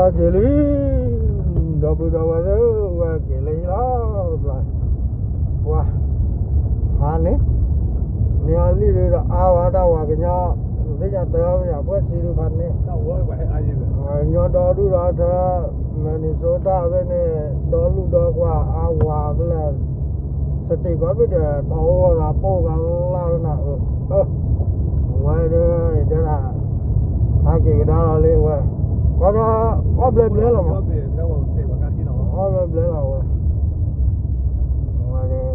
က့ၤလံ, ဒီပုၢ်ဒီဝဲၢ်သ့ၣ်ဧၢ, ဝဲက့ၤလၢဟံၣ်လီၤ, ပှၤ, ပှၤ, ဟါန့ၣ်, န့ၢ်အီၤလံဒုးဒီးအါဝဲတၢ်ဝၤကညီ, သ့ၣ်ညါတၢ်ပယၤပှဲၤဆံဒုးဖးန့ၣ်, ကညီဒီဒူၣ်ဒီထၢ, Minnesota ဖဲန့ၣ်, ဒီလူၢ်ဒီကွၢ် အါဝၤဖဲလဲၣ် စတ့ၢ်ကီးဘ့ၣ်ဒီး ထီၣ်အိၣ်သးပိၢ်ကလၢ်လၢနၤဧၢ, ဝဲဒၣ် ယတဲဒၣ်, ဟးက့ၤကဒါလီၤလံဝဲ, ကွၢ်ဒီး, အီၣ်ဘျဲဘျဲလီၤမး, အီၣ်ဘျဲဘျဲလီၤဝဲ, ဝဲဒၣ်,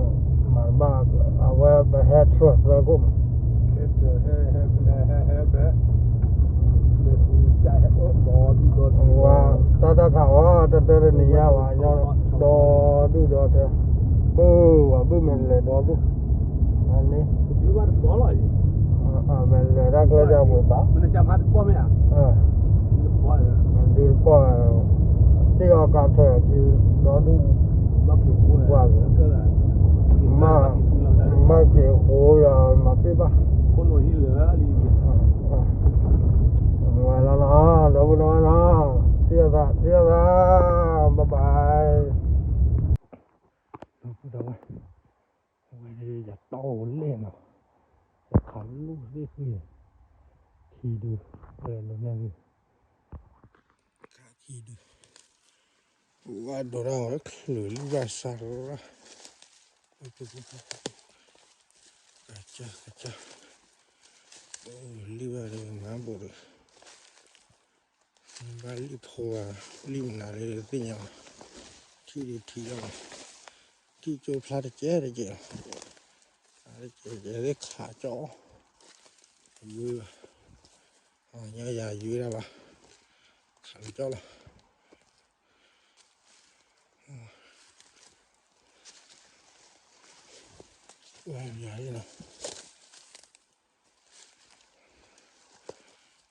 မၤဘၣ်, အဝဲပဟဲထြၢၣ်သၢခိၣ်မး, ဝဲ, တၢ်တၢ်ခးအီၤ တၢ်တၢ်တနံၤညါဘၣ်, ညီ, ဒီဒူၣ်ဒီထၢ, ပၢဝဲဘုၣ်မဲာ်လဲၤဒီဒူၣ်, န့ၣ်, မဲာ်လဲၤတၢ်ကျဲကပှ့ၤဘၣ်, ဒုးတပီၢ်, တ့ၢ်အီၤကးထၢၣ်ခံ, ဒီဒူၣ်, ကွၢ်, မၤက့ၤဃိယၤမၤပ့ၢ်ဘၣ်, ဝဲလီၤနီၤ ဒီပုၢ်ဒီဝဲၢ်နီၤ, ထံၣ်လိာ်သး ထံၣ်လိာ်သး, bye bye. ဒီပုၢ်ဒီဝဲၢ်, အဝဲဒၣ်ယတီၢ်အိၣ်လဲၣ်နီၤ, ယခးလူၢ်သ့ၣ်ဃံ, ခံဒု, ဝဲလၢညါဂ့ၤ, ခးခံဒု, ဝဲဒိးတၢ်ဝဲချုးလံဘၣ်စးရၣ်, ကစၢ်ကစၢ်, လံဘၣ်ဒီးနါဘိၣ်ဒီး ဘၣ်လံဖိဧါ, လံမနုၤလၢသ့ၣ်ညါ, ထံၣ်ဒုးထံၣ်လီၤ, ထံၣ်ကၠိဖျါတကဲးတကဲးလီၤ, တကဲးတကဲးသ့ၣ်ခးကၠီ, ယွၤ, ညီယၤယွၤဒၣ်ဘၣ်, ခးကၠီလီၤ, ဝဲယၤလီၤ. လံ, လံအိၣ်,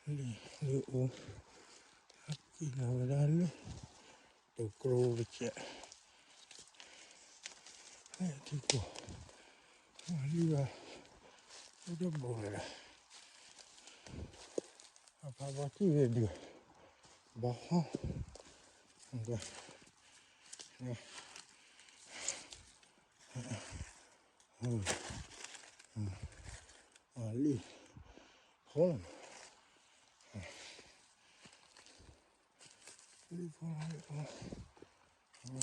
ဟဲက့ၤလီၤဝဲဒၣ်လၢ, တိၤကျိတကဲး, ဟဲထံကီၢ်, လံဘၣ်, အိၣ်တဘိလၢၤ, အဖးဘီထံၣ်ဝဲဒုး, ဘီဟီၣ်, လံ, ဖိလီၤ, လံဖိလီၤ, လံဖိလီ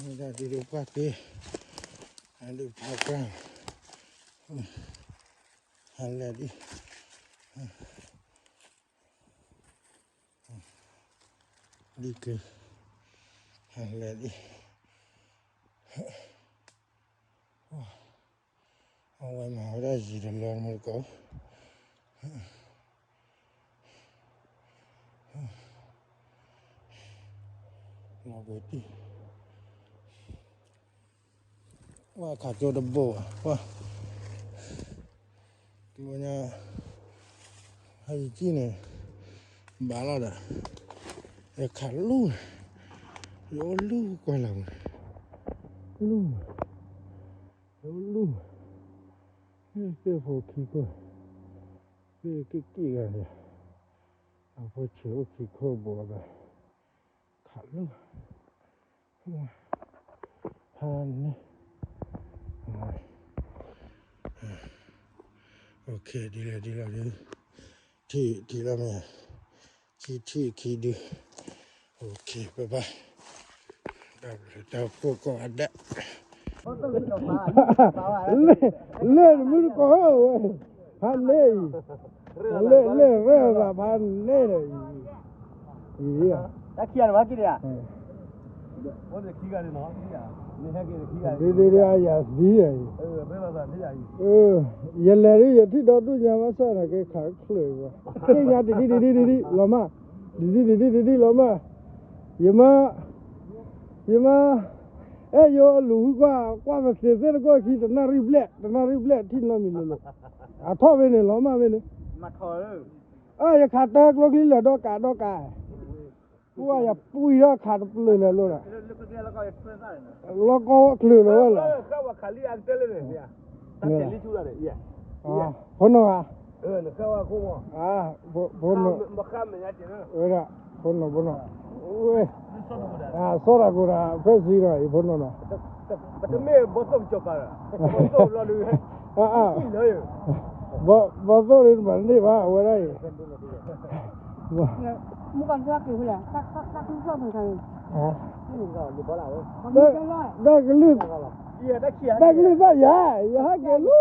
ၤ, ဒ်ဒိးပှၢ်တ့, ဒ်ဖးကၢ်, ဟးလဲၤဒ် ဒ်က့ၤ, ဟးလဲၤဒ်, အဝဲမၤဝဲဒၣ်ယံၤတလၢမူတကိး, လီၤဘှံးတံၢ်, ဝဲခးကၠိတဘိ, ဝဲ, ကျိညါ, ဟဲယကံၢ်န့ၣ်, ဘၣ်လီၤဒီး, ယခးလူၢ်, ယအိၣ်လူၢ်ကွၢ်လၢ်မး, လူၢ်, ယအိၣ်လူၢ်, သ့ၣ်ဖိခံခိၣ်, သ့ၣ်က့ၣ်က့ၣ်ဂၤန့ၣ်, အဖိဆံးအိၣ်ခံခိၣ်ဘိဘၣ်, ခးလူၢ်, ဖးန့ၣ်, ဒ်လဲၣ်ဒ်လဲၣ်ဒ်, ထံၣ်ထံၣ်လီၤမ့ၢ်, ခံထံၣ်ခံဒု, ဘၣ်ဘၣ်, တၢ်ကိၢ်ကိၢ်အဒဲး, လၢၢ်တမုၢ်တကိးဧၢ, ဖးန့ၣ်အံၤ, လၢၢ်လၢၢ်ရဲၣ်သးဖးန့ၣ်ဒီးအံၤ, တၢ်ခံဂၤန့ၣ်ဘၣ်က့ၤဒံးဧါ, ဒ်ဒ်ဒ်အယၤသံအံၤ, ယလဲၤဒ်ယထံၣ်ဒီဒူၣ်ညါဘၣ်ဆၣ်န့ၣ် က့ၤခးချုးအံၤဘၣ်, သ့ၣ်ညါတဒ်ဒ်ဒ်ဒ်ဒ်လီၤမး, ဒ်ဒ်ဒ်ဒ်ဒ်ဒ်လီၤမး, ယမါ, ယမါ, အဲၣ်ယိအလူၤဝံၤကွၢ်, ကွၢ်ပသ့ၣ်သ့ၣ်တကိၢ်ခံ တနၣ်ရံၣ်ဘျဲၣ် တနၣ်ရံၣ်ဘျဲၣ်ထံၣ်နီတမံၤလိၤလိၤ, အထီၣ်ဖဲန့ၣ်လီၤမးဖဲန့ၣ်, အါ ယခးတၢ်ကျိချံလၢာ်ဒီကးဒီကး, ပှၢ်ယပှံၢ်ထီၣ်ခးတပျၢၢ်လၢာ်လိၤဒီး, လီၤကီချုးလီၤဝဲလီၤ, ဖိနီၢ်ဧါ, ဖိနီၢ်, ဝဲဒၣ်, ဖိနီၢ်, ဖိနီၢ်, ဝဲ အစီၣ်တၢ်ကိးတၢ်ဖဲစံးဒီး အံၤဖိနီၢ်နီၢ်, ပတမ့ၢ်ဘီသိၣ်ကစီၤပၤဒီး, ဘီသိၣ်လီၤဒုး, ဘီသိၣ်ဒုးတဘၣ်န့ၢ်ဘၣ် အဝဲဒၣ်အံၤ, မူကီၢ်က့ၤဝဲလဲၣ်, တၢ်ကလုၢ်, တၢ်ကလုၢ်, တၢ်ကလုၢ်သၣ်ယၤ, ယဟဲက့ၤလီ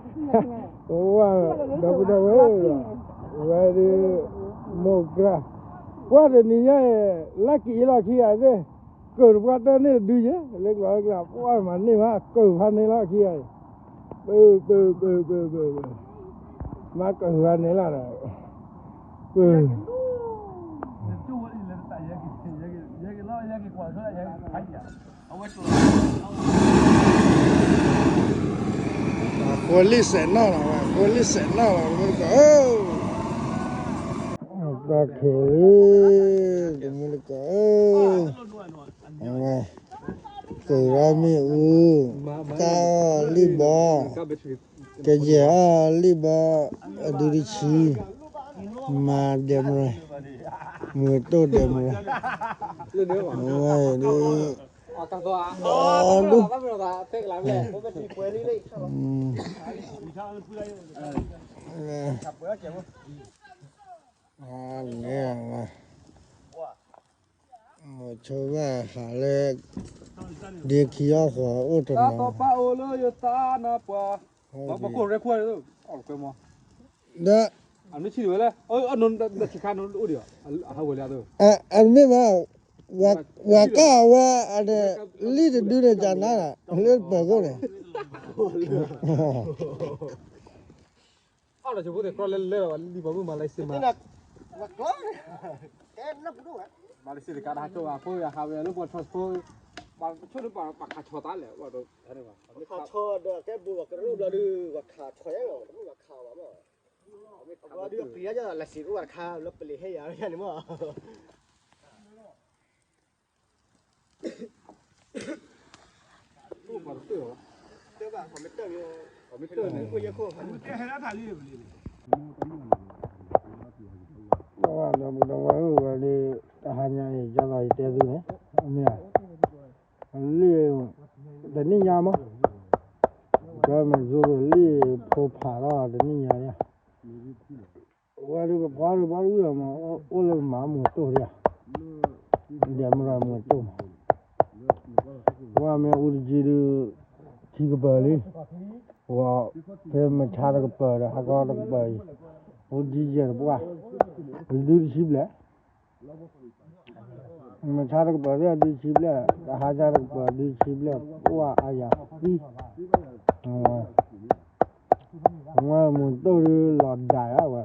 ၤ, ဝဲ, ဒီပုၢ်ဒီဝဲၢ်, ဝဲဒုး, မိၢ်ကြၢ်, ကွၢ်တနံၤညါအံၤ, လၢက့ၤလီၤခံဂၤသ့ၣ်, ကၢၢ်တပှၢ်တၢၢ်န့ၣ်တဒုယဲ, လၢကျိၤကျါ ပှၢ်မၤန့ၢ်ဘၣ် ကၢၢ်ဖးန့ၢ်လီၤခံဂၤအံၤ, ပၢ, ပၢ, ပၢ, ပၢ, ပၢ, ပၢ, မၤကၢၢ်ဖးန့ၢ်လီၤဒီး, ပၢ အဃိလံစဲးနီၣ်လီၤ, အဃိလံစဲးနီၣ်လီၤ, မုၢ်တကိးဧၢ, ပၢ်ခဲလံ, မုၢ်တကိးဧၢ, အဝဲ, ကရၢမ့ၣ်အူ, ကၢ်အီၣ်လံၣ်ဘီ, ကယဲၢ်အီၣ်လံၣ်ဘီ, အဒုတဆံ, မၤဒဲမရဲ, မုၢ်တိၢ်ဒဲမရဲ, အဝဲဒုး အဒိၣ်, လဲၤ, ဆိဘၣ်ဟးလၢ, ဒ့ခံအီၣ်ဃီအိၣ်တနီၤ, တၢ်သီပၢ်အိၣ်လၢယသးနါပှၤ, ဒီး, အမ့ၢ်ဘၣ်, ဝၤကၢ်ဝဲ, လံၣ်တဒုန့ၣ်ကနါ, လၢပၢၤခိၣ်န့ၣ် အီၣ်လီၤဆိဖိသ့ၣ်ကျီလၢလၢလီၤဘၣ်လံၣ်ဘီမုၢ်မၤလၢစ့မး, မၤလၢစ့တကးဒၣ်ဟးကၠီဘၣ်ဖိယဟးဝဲလၢပှၤထီၣ်ဆိ, ဘၣ်ဆိၣ်န့ၣ်ပှၤခးဆီသးလဲၣ်, ခးဆီဒီးကဲဘိလီၤကရၢဘျီဒုး ပှၤခးဆီယဲလီၤ တမ့ၢ်ပှၤခးဘၣ်မး, အဝဲဒုးပျံၤယဲလီၤ လၢစ့တအိၣ်ဘၣ်တခါ လၢပလံၤဟဲယၤန့ၣ်မး တၢ်ဘၣ်မ့ၢ်တၢ်န့ၣ်, ဒီးဝဲဒီးဝဲဧၢဝဲဒၣ်, တဟါညါအံၤ ယသးယတဲသုန့ၣ်, မ့ၢ်ဧါ, လံၣ်, တနံၣ်ညါမး, ကမ့ၢ်စိလံၣ်ဖိဖးထီၣ်တနံၣ်ညါ, ဝဲဒုးပဖီဒုးဘီဒုးဝံၣ်အီၤမး, အိၣ်လၢမၤမုာ်တိၢ်ဒၣ်, ဒဲမရၤမုာ်တိၢ်မး, ဝဲမ့ၢ်အူတကံဒုး, ထံကပၢၤလံ, ဝဲ, ဖဲမုၢ်ဆါတကပၢၤဒီး ဟါကီတကပၢၤအံၤ, အူတကံယဲၢ်တပှၢ်, ဒုတဆံဘျဲၣ် မုၢ်ဆါတကပၢၤသ့ၣ်ဒုဆံဘျဲၣ်, တဟါညါတကပၢၤဒုဆံဘျဲၣ်, ပှၢ်အါယၤသံ, ဝဲမုာ်တိၢ်ဒုလီၤဒၣ်ဝဲ,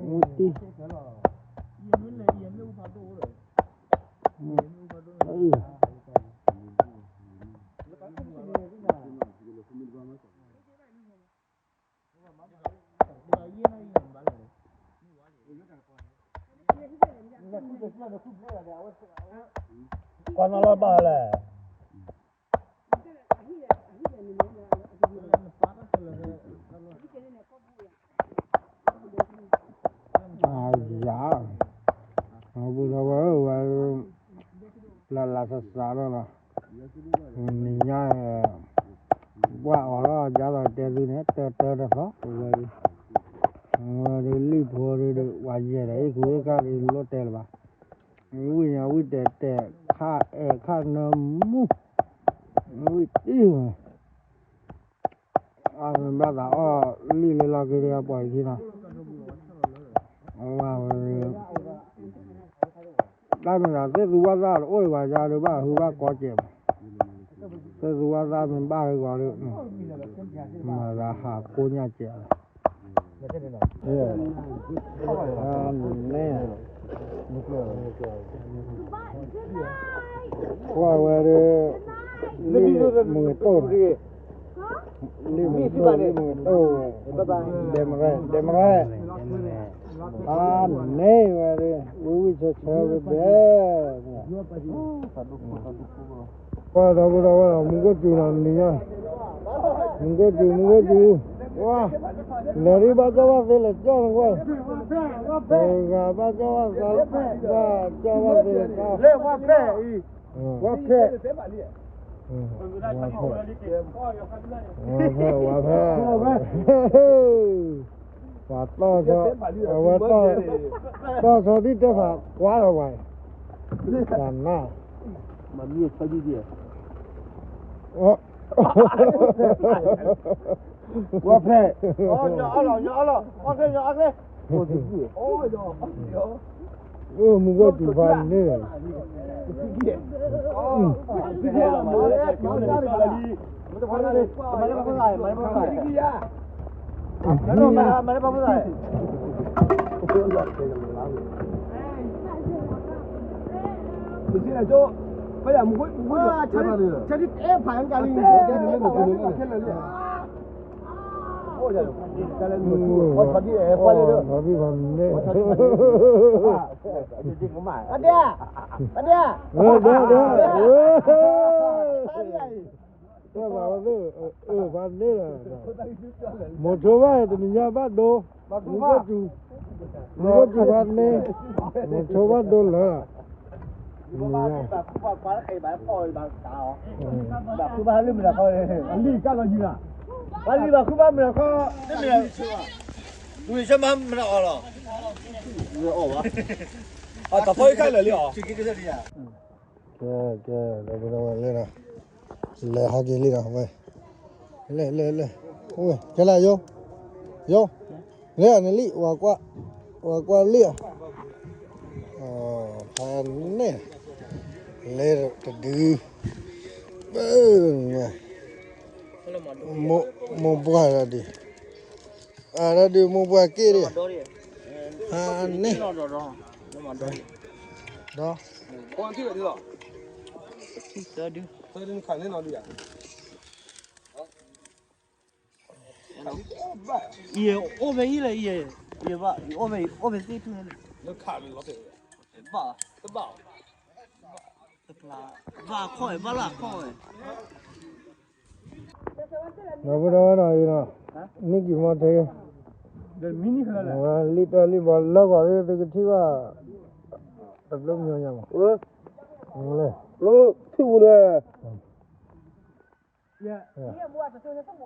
မူတံၢ်, ကွၢ်နီၣ်လီၤဘၣ်လဲၣ်. အယၤ, အဝဲဒီးဝဲ, ဝဲ, လၢလၢစးစးလီၤလီၤ, နံၤညါ, ပှၢ်အီၤလီၤ ဒ်သိးတဲသုန့ၣ် တၢတၢတသီဝဲ, ဝဲဒုးလံၣ်ဖိဒုး ဝဲယဲၢ်ဒီး အ့ၣ်ကူအ့ၣ်ကၣ်ဒုးလိၣ်တဲလၢၤဘၣ်, ဝံၣ်ညါဝံၣ်တဲတဲ ခါအဲၣ်ခါနၢမူ, ဝံၣ်တံၢ်ဝဲ အမ့ၢ်ဘၣ်သးအီၣ်လံၣ်လၢလီၢ်ခံဒီးပှၤအံၤခံနီၤ, အဝဲ, တၢ်မ့ၢ်သးသ့ၣ်သူဝၣ်သၣ်တအိၣ်ဒံးဘၣ်ယါဒီး ဘၣ်ဟုဘၣ်ကီစဲးမး, သ့ၣ်သူဝၣ်သၣ်မ့ၢ်ဘၣ်ဂ့ၤဂီၤဒီး, မၤသးဟးကိးညၣ်စဲးလီၤ. ကွၢ်ဝဲဒီး, လံၣ်မုာ်တိၢ်, လံၣ်မုာ်တိၢ်, ဒဲမရဲၣ်, ဒဲမရဲၣ်, အါန့ၢ်ဝဲဒီး ဝံၣ်ဝံၣ်ဆၢဆၢဝဲဘဲ, ကွၢ်ဒီပုၢ်ဒီဝဲၢ်ဒီး မူခိၣ်စူၤနီၤနံၤညါ, မူခိၣ်စူၤ မူခိၣ်စူၤ ဝါ, လဲၤဒ်ဘၣ်ကၠီဘၣ်သ့လဲၤကၠီနကွၢ်, တဂၤဘၣ်ကၠီဘၣ်သ့, ဘၣ်ကၠီဘၣ်သ့လဲၤကၠီ, လဲၤဝါဖဲအံၤ, ဝါဖဲ, ဝါဖဲ, ဝါဖဲ, ဝါဖဲ, ပှၤတီၢ်ဆီ, အဝဲတီၢ်, တီၢ်ဆီဒ်တဲဖးကွၢ်လီၤဝဲ, တၢ်နါ, မၤမံဆီဒ်ဒ်, ဝါဖဲ, အီၣ်ကျဲ, အီၣ်ကျဲ, အီၣ်ကျဲ, မူခိၣ်စူၤဖးန့ၣ်, တဲဘၣ်ဝဲသ့ၣ်, ဖးန့ၣ်လီၤ, မိၤဆိဘၣ်တနံၤညါဘၣ်ဒိ, မူခိၣ်စူၤ, မူခိၣ်စူၤဖးန့ၣ်, မိၤဆိဘၣ်ဒိလၢာ်, လံၣ်ကၢ်လီၤယံၤလီၤ, ဝံၤဆၢမၤမနုၤအီၤလီၤ, တၢ်ဖီအံၤခါလၢာ်လံအီၤ, ကဲ, ကဲ, ဒီပုၢ်ဒီဝဲၢ်လံဒီး, လဲၤဟးက့ၤလံဒီးဝဲ, လဲၤ, လဲၤ, လဲၤ, ကဲလၢယိ, ယိ, လဲၤနလံၣ်, ဝၤကွၢ်လံၣ်အီၤ, ဖးန့ၣ်, လဲၤတဒု, မိၢ်ပှၢ်ဒီးဒုး, အဒီးဒုးမိၢ်ပှၢ်က့ၢ်ဒံး, ဖးန့ၣ်, ဒီး, ယအိၣ်ဖဲအံၤလၢယဲ, ယဘၣ်, ယအိၣ်ဖဲသ့ၣ်ထူၣ်န့ၣ်, ဘၣ်, ဘၣ်ခီၣ်ဝဲ, ဘၣ်လၢခီၣ်ဝဲ, ဒီပုၢ်ဒီဝဲၢ်နီၤအံၤနီၤ, နံၣ်ကံၤမီထဲ, ဝဲလံၣ်တၢ်လံၣ်ဘီလၢဂီၤလံ သုကထံၣ်ဘၣ်, တဘျီမညီညါမး, လဲၣ်, ထံၣ်ပူၤန့ၣ်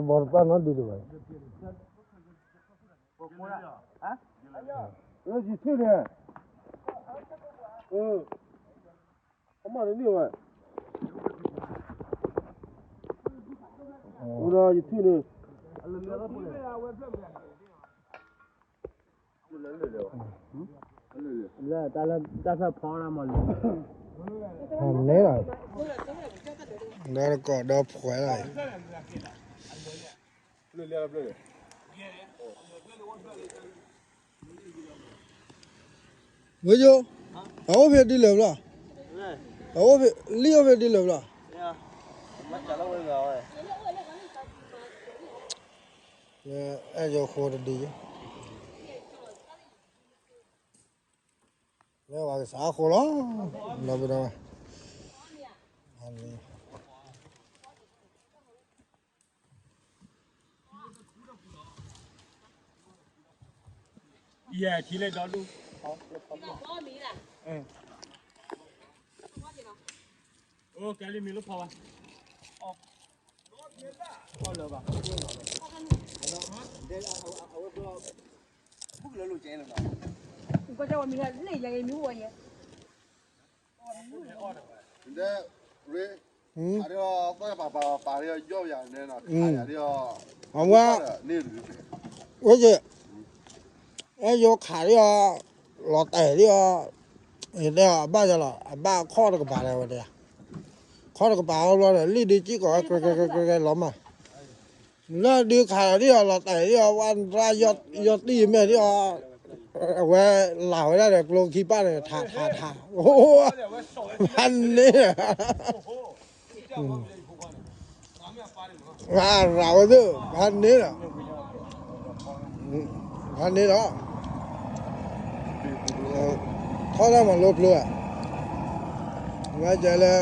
ဖးဘီတပၢ်နီတဒုဘၣ်, ယထံၣ်န့ၣ်, အမၤတန့ၢ်ဝဲ, ဒီးယထံၣ်န့ၣ်, လၢတၢ်လၢတၢ်သၣ်ဖီရၣ်မးလၢ, နဲလီၤ, ဒီးတကိးဒီးဖှဲးလီၤ, ဝဲယိ, အအိၣ်ဖဲဒ်လဲၣ်ဘျီ, အအိၣ်ဖဲ, လံၣ်အိၣ်ဖဲဒ်လဲၣ်ဘျီ, အဲၣ်ယိဃိတဒု, လၢပှၤကစးဃိလီၤ, ဒီပုၢ်ဒီဝဲၢ်, ယဲၢ်ထံလၢဒီဒူၣ်, အိၣ်ကဲလံမံၤလၢဖီဘၣ်, အီၣ်လၢၤဘၣ်, ကွၢ်ကၢ်ဝဲမံၤလၢယဲမံၤအိၣ်ဝဲယဲ အဝဲ, အဲယိခးဒံးအီၤ, လီၤတဲာ်ဒံးအီၤ, ယတဲအီၤအဘၣ်ယလီၤ အဘၣ်ခီၣ်တကပၤလၢဝဲဒၣ်, ခီၣ်တကပၤအီၤဘျီဒီး လံၣ်ဒုးကံၣ်ကီးဝဲ ကြဲကြဲကြဲကြဲလီၤမး, လၢဒုးခးလီၤဒံးအီၤ လီၤတဲာ်ဒံးအီၤ ဝဲရၣ်ယီၢ်တံၢ်မဲာ်ဒံးအီၤ, အဝဲလၢ်ဝဲဒၣ်ဒီးကျိခံပၢ်န့ၣ် ထးထးထး, ဖးန့ၢ် ရၤဝဲသ့ၣ် ဖးန့ၢ်လီၤ, ဖးန့ၢ်လီၤ, ထီၣ်တၢ်မၤလိဖျိဧါ, ဝဲကဲလၢ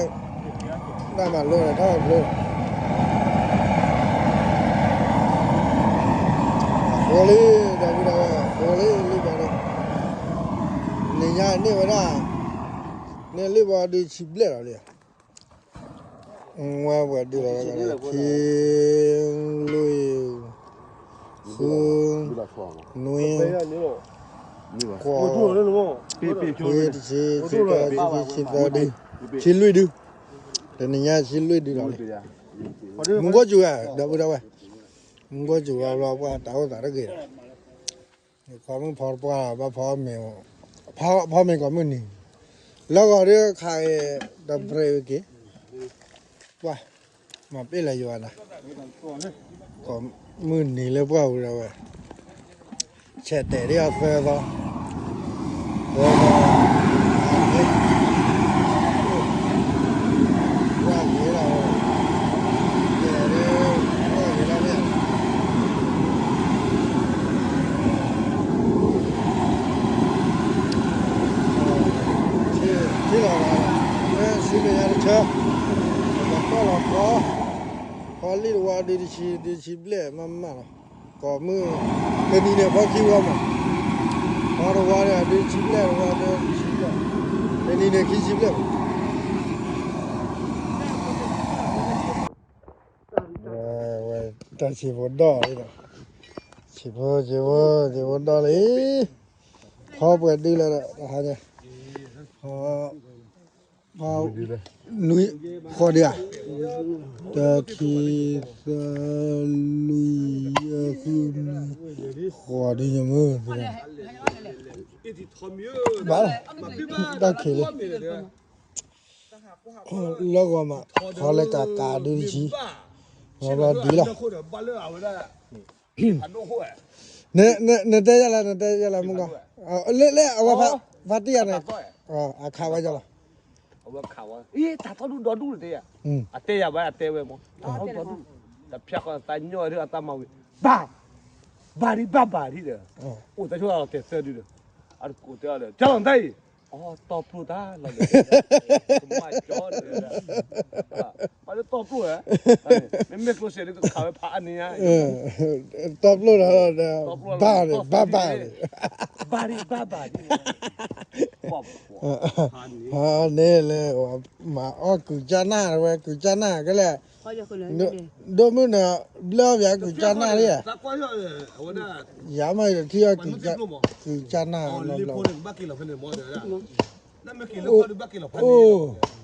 တၢ်မၤလိန့ၣ် ထီၣ်ဖျိလီၤ, ဝဲလံ, ဒီပုၢ်ဒီဝဲၢ်, ဝဲလံလံဘၣ်ဒီး, နံၤညါန့ၢ်ဝဲဒၣ်, န့ၢ်လံဘၣ်ဒုးဆံဘျဲၣ်လီၤလံ, ဝဲပှၤဒုးလီၤလၢခံ, လွံၢ်, ဃု, နွံ, ဃိး, ခွံ, တဆံ, တဆံတၢ, တဆံခံ, တဆံသၢဒု, ဆံလွံၢ်ဒု, တနံၤညါဆံလွံၢ်ဒုလီၤလံ, မူကီၢ်စူၤဝဲ, ဒီပုၢ်ဒီဝဲၢ်, မူကီၢ်စူၤဝဲဘျီ ပှၤတၢ်အိၣ်သးတဂ့ၤ, ကိးမုၢ်ဖီတပှၢ် ဘၣ်ဖီမ့ၤ, ဖီမ့ၤကိးမုၢ်နံၤ, လၢဂီၤဒုးခးအံၤ တပြဲးဝဲက့ၤ, ပှၤ, မၤပ့ၢ်လၢယွၤနၤ, ကိးမုၢ်နံၤလၢပှၢ်ပူၤဒီးဝဲ, ဆဲးတဲာ်ဒ်အီၤသၢသီ, သၢသီ, ပှၢ်ဂ့ၤလီၤ, ယဲၢ်ဒုး, ပှၢ်ဂ့ၤလီၤမ့ၢ် ထံၣ်လီၤ, လၢဆူမဲာ်ညါတဆၢ, ပကီၢ်လီၤဖီ, ဖီလံတဝါဒုးတဆံ, ဒုးတဆံဘျဲၣ်မးမးလီၤ, ကိးမုၢ်, တနံၤန့ၣ်ဖီခံဝါမး, ဖီတဝါဒီးဒုးတဆံဘျဲၣ်, တဝါဒုးတဆံဘျဲၣ်, တနံၤန့ၣ်ခံဆံဘျဲၣ်မး, ဝဲတၢ်ဆံးဖိဒီၣ်လံဒီး, ဆံးဖိ ဆံးဖိ ဆံးဖိဒီၣ်လံ, ဖီပှဲၤဒုလၢဒီး, ဖီ, ဖီ, နွံ, ဃိးဒုဧါ, တၢ ခံ သၢ လွံၢ် ယဲၢ် ဃု နွံ, ဃိးဒုညမုၢ်, ဘၣ်, တၢ်ခံးလံ လၢဂီၤမး, ဖီလၢကးကးဒုတဆံ, ဘျီဒ်လီၤ, နတဲယၤလၢ နတဲယၤလၢမုၢ်ဂီၤ, လၢ လၢအဝဲ, ဖါတံၢ်ယၤန့ၣ်, အခးဝဲယၤလီၤ, အဝဲခးဝဲ, အံၤ တၢ်သီဒူၣ်ဒီဒူၣ်န့ၣ်တဲယၤ, အတဲယၤဘၣ် အတဲဝဲမး, တၢ်သီဒူၣ်ဒီဒူၣ်, တဖျါဃီသးညီဒီးအတၢ်မၤဝံၤ, ဘၣ်, ဘၣ်ဒံးဘၣ်ဘၣ်ဒံးဒီး, အိၣ်တၢ်ဆိၣ်လီၤတဲာ်သၢဒုဒီး, အတကိးတဲအီၤဒီး ကၢ်လီၤနတၢ်အံၤ, အတီၢ်ပျိၢ်တၢ်လီၤ, ကမၣ်ကၠီဒီး, ဘၣ်လၢတီၢ်ပျိၢ်ဧါ, မ့မ့ၢ်ကျိၣ်စဲးဒုးကခးဝဲဖးအါန့ၢ်ဧါ, တီၢ်ပျိၢ်ဒီး, ဘၣ်န့ၣ် ဘၣ်ဘၣ်န့ၣ် ဘၣ်ဒံးဘၣ်ဘၣ်ဒံး, န့ၣ်လၢ, မၤအီၣ်ကုၤကၢ်နၢ်ဝဲ ကုၤကၢ်နၢ်ကလဲၣ်, ဒိၣ်မုၢ်နၤ, ဘျၢအီၣ်ပၠးကုၤကၢ်နၢ်လံဧါ, ယၤမ့ၢ်ယထံၣ်အီၤ, ကုၤကၢ်နၢ်လီၤဘျီ, အိၣ်,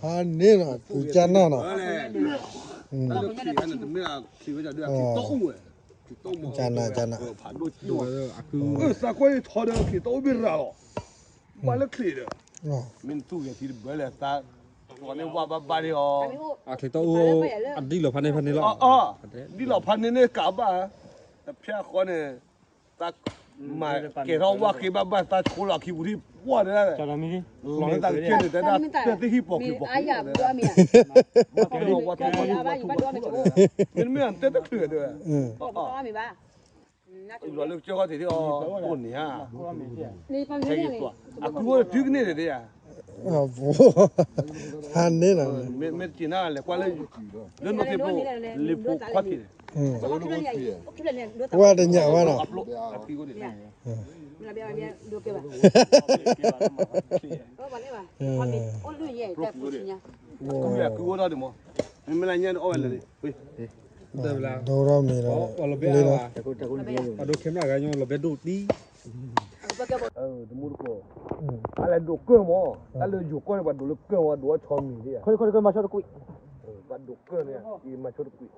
ဟါန့ၣ်လီၤ ကုၤကၢ်နၢ်နီၤ, ကၢ်နၢ်, ကၢ်နၢ်, သးကွၢ်ထီဒီး ချံးတအိၣ်ဘ့ၣ်ရၤလီၤ, ဘၣ်လၢချံးဒီး, မ့ၢ်နသူၣ်ဂဲၤထံတဘၢလဲၣ်သး, န့ၢ်ဝါဘၣ်ဘၣ်ဒံးအီၤ, အချံးတအိၣ်, အဒံၣ်လီၤဖးန့ၢ်ဖဲန့ၣ်လီၤ, ဒံၣ်လီၤဖးန့ၢ်န့ၣ်ကးဘၣ်, တဖျါဃီန့ၣ်, သး, မၤကဲၤထီၣ်ဝါဃ့ဘၣ်ဘၣ်သးဆိလီၤခံပူၤဒံး, ပှၢ်ဒၣ်, လီၤလၢသးကဲန့ၣ်တဲဒၣ်, တၢ်သ့ၣ်ဟံၣ်ပိာ်က့ၤပိာ်က့ၤ, မ့တမ့ၢ်တဲတချုးဒီး, လီၤလၢကစၢဃီတ့ၢ်ဒံးအီၤ, အိၣ်န့ၣ်ဧါ, အကုၢ်အိၣ်တတုၤကန့ၢ်ဒီးဒ်ဧါ, ဟါန့ၣ်လီၤ, မ့ၢ်တက့ၤနၤလဲၤကွၢ်လၢ, လၢနီၢ်သ့ၣ်ဖျိ, လ့ဖိခွါထံးန့ၣ်, ဝဲတညၣ်ဝဲနီၤ, ကုၢ်အိၣ်ထီၣ်န့ၣ်မး, မ့မ့ၢ်လၢညါန့ၣ်အီၣ်ဝဲလဲၣ်န့ၣ်, ဒိၣ်ထီၣ်မ့ၤဒီး, လ့လီၤ, အဒိခဲမးဂၤညီလီၤဘဲဒိၣ်တံၢ်, တမူတကိး, တၢ်လဲၤဒိးကၢၢ်မး, တၢ်လၢယိၤကီၢ်န့ၣ် ပှၤဒိးလၢကၢၢ်မး ဒိးအီၣ်ဆီမံၤဒ်ဧါ, ပှၤဒိးကၢၢ်န့ၣ် မၤဆိတကွံာ်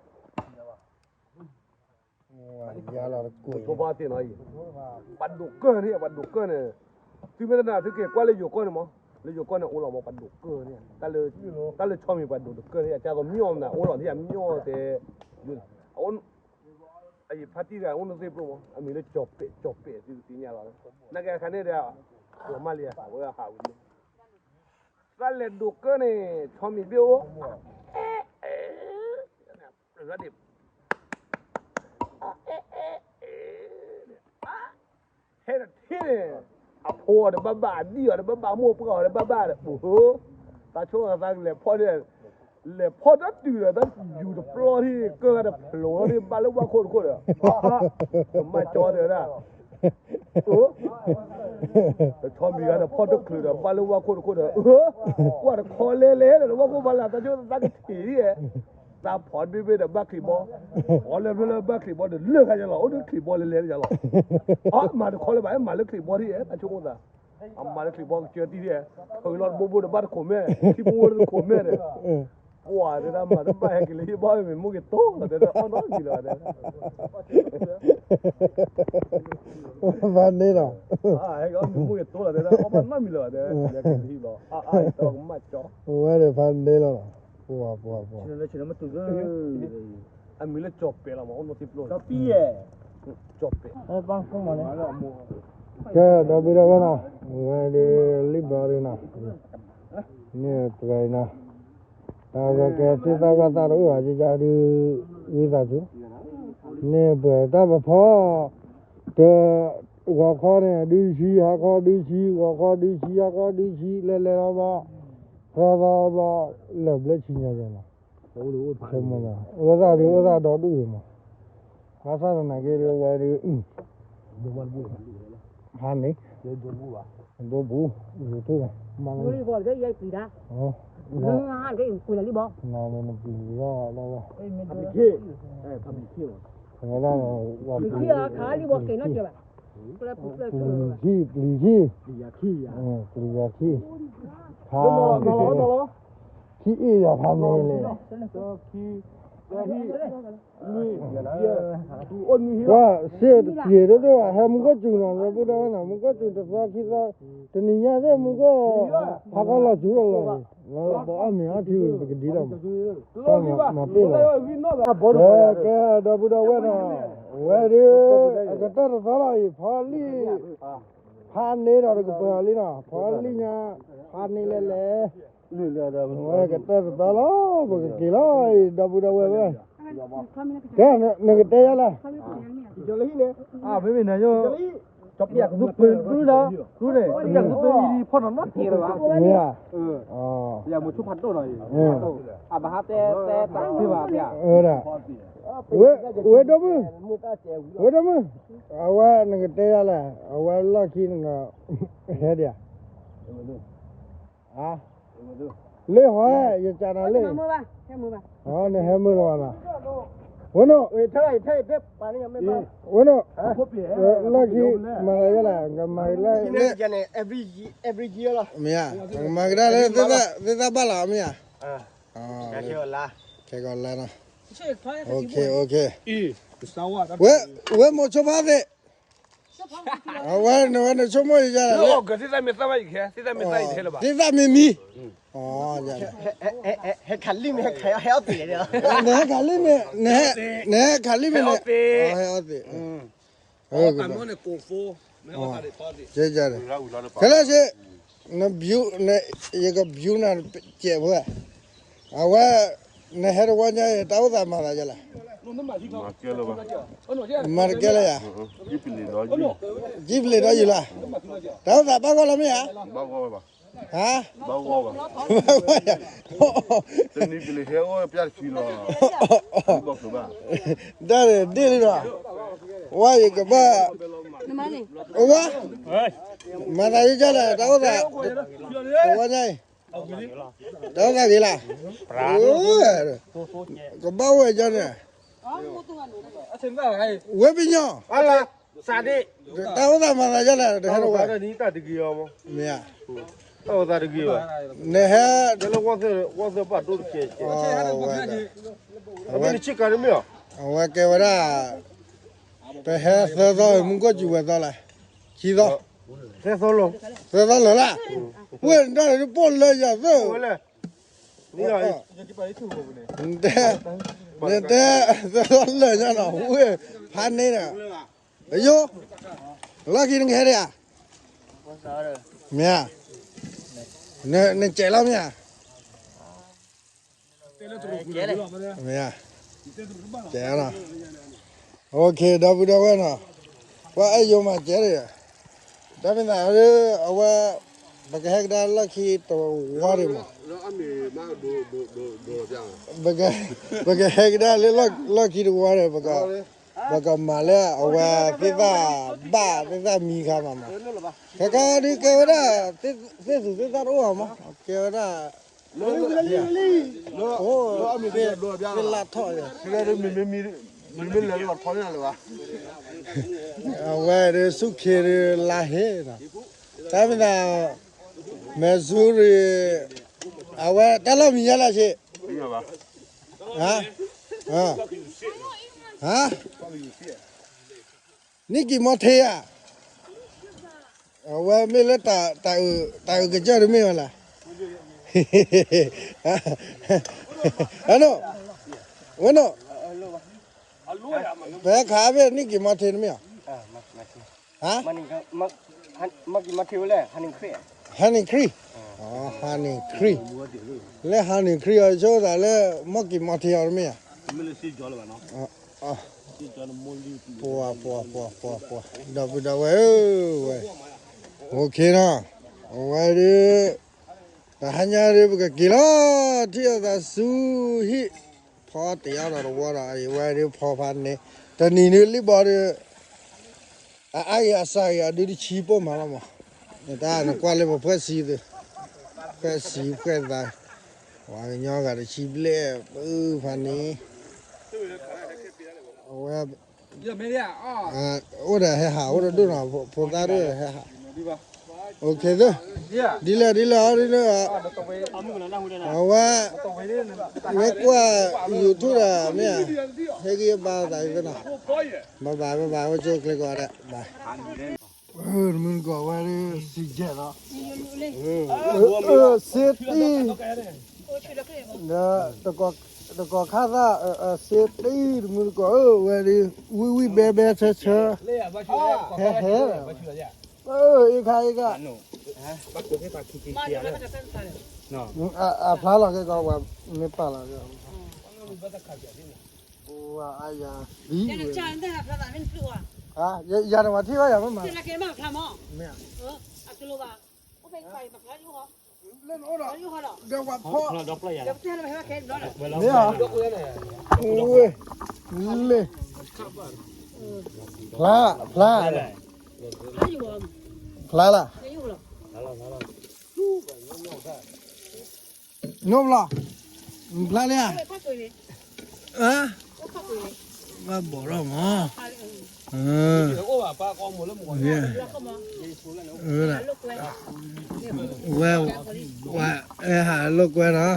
ယၤလီၤတကွံာ်, ဖိဖါသ့ၣ်နီၤအံၤ, ပှၤဒိးကၢၢ်န့ၣ် ပှၤဒိးကၢၢ်န့ၣ်, သုမ့ၢ်တနာ် သုက့ၤကွၢ်လၢယိၤကီၢ်န့ၣ်မး, လၢယိၤကီၢ်န့ၣ် အိၣ်လီၤမး ပှၤဒိးကၢၢ်န့ၣ်, တၢ်လၢဆီမံၤပှၤဒိးတကၢၢ်န့ၣ် အကၢ်သိးမ့ၢ်အီၤမနုၤ အိၣ်လီၤန့ၣ် အမ့ၢ်အီၤတဲ, အယဖါတံၢ်တဂၤအိၣ်နီၢ်သ့ၣ်ဖျိမး အမံၤလၢကၠီၤပဲာ် ကၠီၤပဲာ်သုကသ့ၣ်ညါလီၤ, နာ်က့အခါန့ၣ်ဒီး, လီၤမၢ်လံဧါ ဝဲဟးဝံၤ, သးလဲၤဒိးကၢၢ်န့ၣ် ဆီမံၤဘ့ၣ်အိၣ်, ဟဲတထံၣ်န့ၣ်, အဖိအီၤတဘၣ်ဘၣ် အဒံၣ်အီၤတဘၣ်ဘၣ် မိၢ်ပှၢ်အီၤတဘၣ်ဘၣ်ဒီး အိၣ်ဟၢ, သးဆိသးကလဲၤဖီၣ်န့ၣ် လဲၤဖီၣ်တၢ်တုၤဒီး တၢ်ယူၤတပျီၢ်ထံၣ် ကၢၢ်ဂၤတဖျိးထံၣ် ဘၣ်လၢဝၣ်ခိၣ်တခိၣ်ဒီး ကမၣ်ကၠီတဲဝဲဒၣ်, တဆီမံၤဂၤဒီး ဖီၣ်တချုးဒီး ဘၣ်လၢဝၣ်ခိၣ်တခိၣ်ဒီး ကွၢ်တခီလဲလဲဒီး ဝၣ်ခိၣ်ဖးလၢ် တၢ်ကၠိသးကထံၣ်ဒ်, သးဖီၣ်တဘ့ၣ်ဘ့ၣ်ဒီး ဘၣ်ချံးဘီ, အီလၢဖျၢၣ်လၢဘၣ်ချံးဘီဒီး လၢာ်ခါယလီၤ အိၣ်ဒုးချံးဘီလဲလဲယလီၤ, အမၤတခီလၢၤဘၣ် မၤလၢချံးဘီဒ် တၢ်ဆိကမိၣ်သး အမၤလၢချံးဘီကစၢၢ်တံၢ်ဒ်, ဖုးလီၤတဘိဘိဒီး ဘၣ်တခိၣ်မဲ, ထံဖိဝဲတခိၣ်မဲဒီး ပှၤတဲဒၣ် မၤတဘၣ်ဟဲက့ၤလၢဟံၣ်ဘီ မ့ၢ်မူက့ၤတိၢ်လီၤ တဲဒၣ် အီၣ်နီတမံၤလၢၤဘၣ်တဲ, ဖးန့ၢ်လီၤ, ဟဲက့ၤမ့ၢ်မူက့ၤတိၢ်လီၤ တဲဒၣ် အီၣ်ဘၣ်နီတမံၤလၢၤဘၣ်တဲ, လၢက့ၤလၢဟံၣ်ဘီ အါအါအံၤ တၢ်ကမၣ်ကၠီ, ဝဲဒီးဖးန့ၢ်လီၤလီၤ, ပှၤပှၤပှၤ အမံၤလၢကၠီၤပဲာ်လီၤမး အိၣ်နီၣ်သံပျိၢ်, ကၠီၤပဲာ်, ကဲ ဒီပုၢ်ဒီဝဲၢ်နီၤ, ဝဲဒၣ်လံၣ်ဘီဒ်နီၤ, န့ၣ်ပှၤအံၤနီၤ, တၢ်ဝဲကဲသ့ၣ်သၣ်ဝၣ်သၣ်တအိၣ်ဘၣ် ကကါဒုး, ဝံသးစူၤ, န့ၣ်ပှဲၤတၢ်ပဖီ, တ, ဂီၤခီန့ၣ် ဒုဆံ, ဟါခီဒုဆံ, ဂီၤခီဒုဆံ, ဟါခီဒုဆံ, လဲၤလဲၤလီၤဘျီ, သီသီဘျီ, လၢာ်ဘျၢဆံညါယဲနီၤ, အိၣ်သးဒ်အိၣ်သးဒီဒူၣ်အံၤမး, ဘၣ်ဆၣ်သနာ်က့ဒ်ဝဲဒၣ် ဖးန့ၣ်, ဒိပူၤ, ယိၤထူၣ်, မၤလီၤ, နပျံၤလီၤလီၤဝဲ, ပျံၤထံ, ပျံၤထံ, ပျံၤယၤထံ, ဖး, ထံအ့ၣ်ယၤဖးန့ၣ်လဲၣ် ပှၤစ့တပျ့ၤဒိၣ်ဒိၣ်ဘၣ် ဟဲမူခိၣ်စူၤနီၤ လၢပုၢ်ဒီဝဲၢ်နီၤ မူခိၣ်စူၤတသီခံသီ, တနံၤညါသ့ၣ်မူခိၣ်, ဟးခီလီၤစူၤလီၤလီၤ, ပကဒ်လီၤမး, မၤပ့ၢ်လီၤ, ကဲ ကဲ ဒီပုၢ်ဒီဝဲၢ်နီၤ, ဝဲဒၣ်, အကတၢၢ်တသီလီၤအံၤ ဖီလံၣ်, ဖးန့ၢ်ဒီးတကပၤလံနီၤ ဖီလံၣ်ညါ, ဖးန့ၢ်လဲၣ်လဲၣ် ဝဲကတၢၢ်တသီလီၤ ပကက့ၤလီၤအံၤ ဒီပုၢ်ဒီဝဲၢ်ဝဲၢ်, ကဲ နကတဲယၤလဲၣ်, မ့မ့ၢ်နၤယိၣ်, ကပျၢ်ကသူပၢၤဒုဒီး, ဒုန့ၣ် ကပျၢ်ကသူပၢၤအံၤဖီၣ်နီၤနီတကဲလၢၤဘၣ်, မ့ၢ်ဧါ, အဘၣ်ဟးတဲတဲတၢ်သ့ဘၣ်, ဝဲဒီပုၢ်, ဝဲဒီပုၢ်, အဝဲနကတဲယၤလဲၣ် အဝဲလီၢ်ခံနက, ဟဲဒံးဧါ လၢဟီ, ယကနၤလၢ, နဟဲမုာ်လီၤဘၣ်နီၤ, ဝဲနီၤ, ဝဲနီၤ, လီၢ်ခံ, မၤသးယဲလဲၣ် ကမၤကဒါလၢ, မ့ၢ်ဧါ, ကမၤကဒါလၢ, သ့ၣ်သၣ်ဘၣ်လီၤ မ့ၢ်ဧါ, ခဲကီးလါနီၤ, ဝဲမိၤဆိဖါသ့ၣ် အဝဲနဝဲနဆိကမိၣ်ယၤလီၤ, သ့ၣ်သၣ်မံၤမံၤ, ဟဲခးလံမ့ၢ်, နဟဲခးလံမ့ၢ်, နဟဲအီၣ်သ့ၣ်, ခဲလၢာ်စ့ၢ်, ယကဘျူးနၤစဲးဖိ, အဝဲ, နဟဲတဝီညါအံၤ တၢ်အိၣ်သးမၤသးယဲလဲၣ်, မၤတကဲလၢယၤ, ကံပလ့ၤဒီးယုၢ်လီၤ, တၢ်အိၣ်သးဘၣ်ဂီၢ်လီၤမ့ၢ်ဧါ, ဟါ, တနံၤပလ့ၤဟဲအိၣ်ပျၢ်တဆံလီၤ, ဒၣ်ဒ့ၣ်လံဒီး, ဝါယကဘၣ်, ဝါ, မၤသးယုၢ်ကလဲၣ် တၢ်အိၣ်သး, တဝီညါအံၤ တၢ်အိၣ်သးဂ့ၤလၢ်, ကဘၣ်ဝဲကန့ၣ်, ဝဲပညီ, တၢ်အိၣ်သးမၤသးယဲလဲၣ် တဟဲတဝဲ, မ့ၢ်ဧါ, နဟဲ, အဝဲကဲဝဲဒၣ်, ပဟဲသၢသီ မူကီၢ်စူၤဝဲသီလဲၣ်, ခံသီ, သၢသီလၢာ်လၢ်, ဝဲဒၣ်ပိၢ်လၢယၤသၢ နတဲ, နတဲ, သၢလၢာ်ညါနီၤ ဝဲ, ဖးန့ၢ်ဒီး, ယိၣ်, လီၢ်ခံနကဟဲဒံးဧါ, မ့ၢ်ဧါ, နစဲးလီၤမ့ၢ်ဧါ, မ့ၢ်ဧါ, စဲးလီၤ, အိၣ်ခ့ ဒီပုၢ်ဒီဝဲၢ်နီၤ, ပှၤအဲၣ်ယိၤမၤစဲးဒံး, တၢ်မ့ၢ်သး, အဝဲ, ပကဟဲကဒါလီၢ်ခံတဝီဒံးမး, ပကဟဲကဒါလၢလီၢ်ခံတဝီဒီး ပကမၤလၢအဝဲသ့ၣ်သၣ်ဘၣ်သ့ၣ်သၣ်မံခါမးမး, ခဲကဒုးကဲဝဲဒၣ် သ့ၣ်သူၣ်သ့ၣ်သၣ်တအိၣ်မး ကဲဝဲဒၣ် အိၣ်သ့ၣ်လၢထီၣ် အဝဲဒၣ်ဆူၣ်ခ့ဒုးလါဟ့နီၤ, တၢ်မ့ၢ်သး Missouri အဝဲတၢ်လီၢ်မံၤညါလၢဆ့, ဟါ, နံၣ်ကံၤမီထ့ဧါ, အဝဲမ့ၢ်လၢ တၢ်အုးကစၢၢ်တမ့ၢ်ဝဲလဲၣ်, အနီၣ်, ဝဲနီၣ်, ပဟဲခးဖဲနံၣ်ကံၤမီထ့တမ့ၢ်ဧါ, ဟါ, Honey Creek, Honey Creek, လၢ Honey Creek အီၤ ဆိသးလၢ မီၢ်ကံၤမီထ့အီၤတမ့ၢ်ဧါ, ပှၤပှၤပှၤပှၤပှၤ ဒီပုၢ်ဒီဝဲၢ်ဧၢ, ဝဲ, အိၣ်ခ့နီၤ, အဝဲဒုး တဟါညါဒုး ပကက့ၤလီၤ ထံၣ်အသးဆူဟံၣ်, ဖီတ့ၤအီၣ်ဒီးတဝီဒီး အဝဲဒုးဖီဖးန့ၣ်, တနံၤဒုးလံၣ်ဘီဒုး အအါဂ့ၤအစှၤဂ့ၤအဒုးတဆံပိၢ်မးလီၤမး, နတၢ်နကွၢ်လၢပဖှဲၣ်ဆံသု, ဖှဲၣ်ဆံဖှဲၣ်သး, ပှၤကညီဂၤတဆံဘျဲၣ် ပုၢ်ဖးန့ၣ်, အဝဲ အိၣ်ဒီးဟဲဟး အိၣ်တဒိၣ်နီၤ ဖိသၣ်ဒိၣ်ဒီးဟဲဟး, အိၣ်ခ့သၢ, ဒ်လဲၣ်ဒ်လဲၣ်အီၤဒ်န့ၣ်, အဝဲ, မ့ၢ်ကွၢ် YouTube ဒီးမ့ၢ်ဧါ, ဟဲက့ၤဘါသးသ့နီၤ, ဘၣ်ဘၣ်ဘၣ်ဘၣ် ဝဲကၠိချ့ကိးဂၤဒဲး, ဘၣ်, တမုၢ်တကိးဝဲဒၣ် စံးကဲးလီၤ, စ့တံၢ်, ဒီး တကီၢ်ခါသၣ် စ့တံၢ်တမုၢ်တကိးဧၢ ဝဲဒၣ် ဝံၣ်ဝံၣ်ဘဲဘဲဆၢဆၢ, ဟဲဟဲ, အ့ခါအ့ခါ, အဖျါလီၤက့ၤကီး ပှၤမ့ၢ်ပာ်လီၤက့ၤ, အယၤ, ယၤတဝၤထံၣ်ဘၣ်ယၤမ့ၢ်မး, မ့ၢ်ဧါ, လၢနအိၣ်ဒီး ဒီးပှၤဖီ, မ့ၢ်ဧါ, ဝ့ၢ်, လ့ၢ်, ဖျါ, ဖျါ, ဖျါလၢ်, ညိဘျီ, ဖျါလၢ်, ဘၣ်ဘီၣ်ထီၣ်မး, ဝဲ, ဝဲ, အဲၣ်ဟးလိာ်ကွဲနီၤ,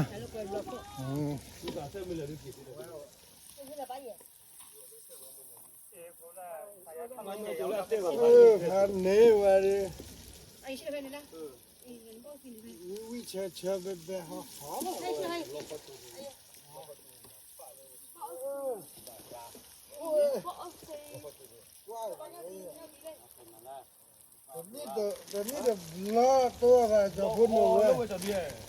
ဖးန့ၢ်ဝဲဒၣ်, ဝံၣ်ဝံၣ်ဆၢဆၢဘဲဘဲဟီၣ်ဟီၣ်, တနံၣ်တဘျီတိၢ်သးကၠီဖိနိဝဲ, ဖး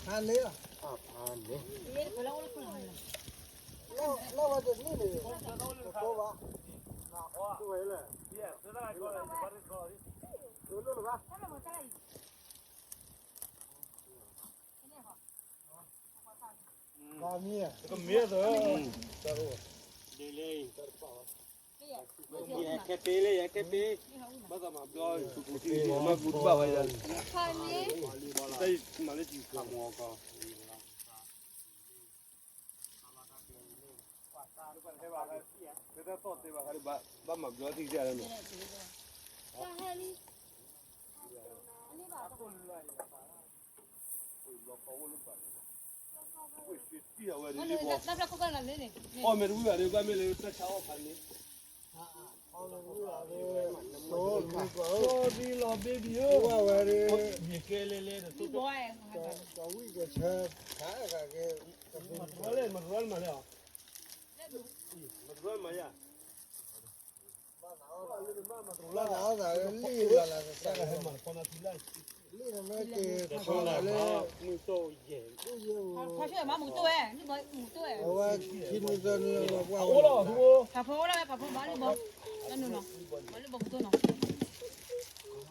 န့ၢ်, လၢဝဲတနံၣ်န့ၣ်, တဘၣ်, ဘၣ်မံ, ခဲပ့လၢယခဲပ့, ဘၣ်သးမၤဘျီ, မၤကူတဘၣ်ဝဲ, မၤလၢတံၤခါမီၤကီး, ဘၣ်မၤဘျီ ထံၣ်ကဲလၢန့ၣ်, အီၣ်မ့ၢ်တဝံၣ်ဘၣ်ဒီး ဘၣ်မ့ၢ်လၢတၢ်ဆါအီၣ်ဖးန့ၣ်, အီၣ်မ့ၢ်တဝံၣ်ဘၣ်ဒီး ဆိလီၤ baby ဧၢ, ဝဲ, ယကဲလဲၤလဲၤဒီး ကဝံၣ်ကဆၢ, မတရီလဲၣ် မတရီမၤလဲၣ်, မတရီမၤယၤ လၢနအီၣ်သးလၢလံၣ်လၢ်လၢ်သးသး, လံၣ်နမ့ၢ်က့ၤထီၣ်လၢ, အဝဲခံနွံသၢနွံလီၤပှၢ်ဝဲလီၤ, ဖးဖိအိၣ်လီၤ ဖးဖိဘၣ်လၢဘီ, ဘၣ်လၢဘီကတိၢ်နီၤ,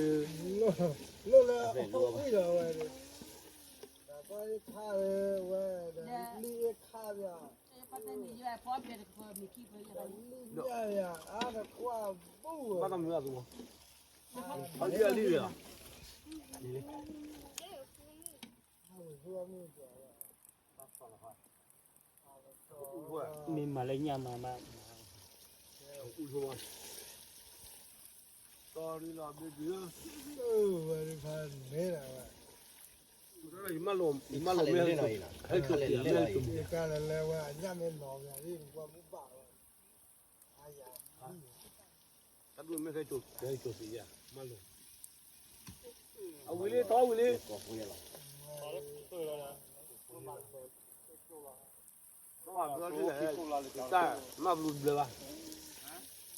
လိၣ်လၢအဝဲဒီး တၢ်ကီခါဒီး ဝဲဒီး လံၣ်အ့ခါဒီး လံၣ်ညါယၤ အါတကွၢ်ဘူၣ်ဝဲ ဘၣ်တၢ်မုာ်အသူဝဲ အလံၣ်အလံၣ်ဒီး မ့ၢ်မၤလၢညၣ်မၤမး ဝဲဒၣ်ဖးန့ၣ်လီၤဝဲ ယမၤလိာ်မ့ၢ် ယကလဲၤလဲၤဝဲ အညၣ်မ့ၢ်လီၤဝဲ တၢ်ဒိၣ်မ့ၢ်ခဲကၠိၤ ခဲကၠိၤသ့ယၤ မၤလိာ် အဝံၤလံ ထီဝံၤလံ တၢ် မၤဘျုးဘျၢဘၣ် မၤဘျုးဘျၢ ယခးလၢအသးက့ၤဒၣ်လဲၣ် ယခးလံ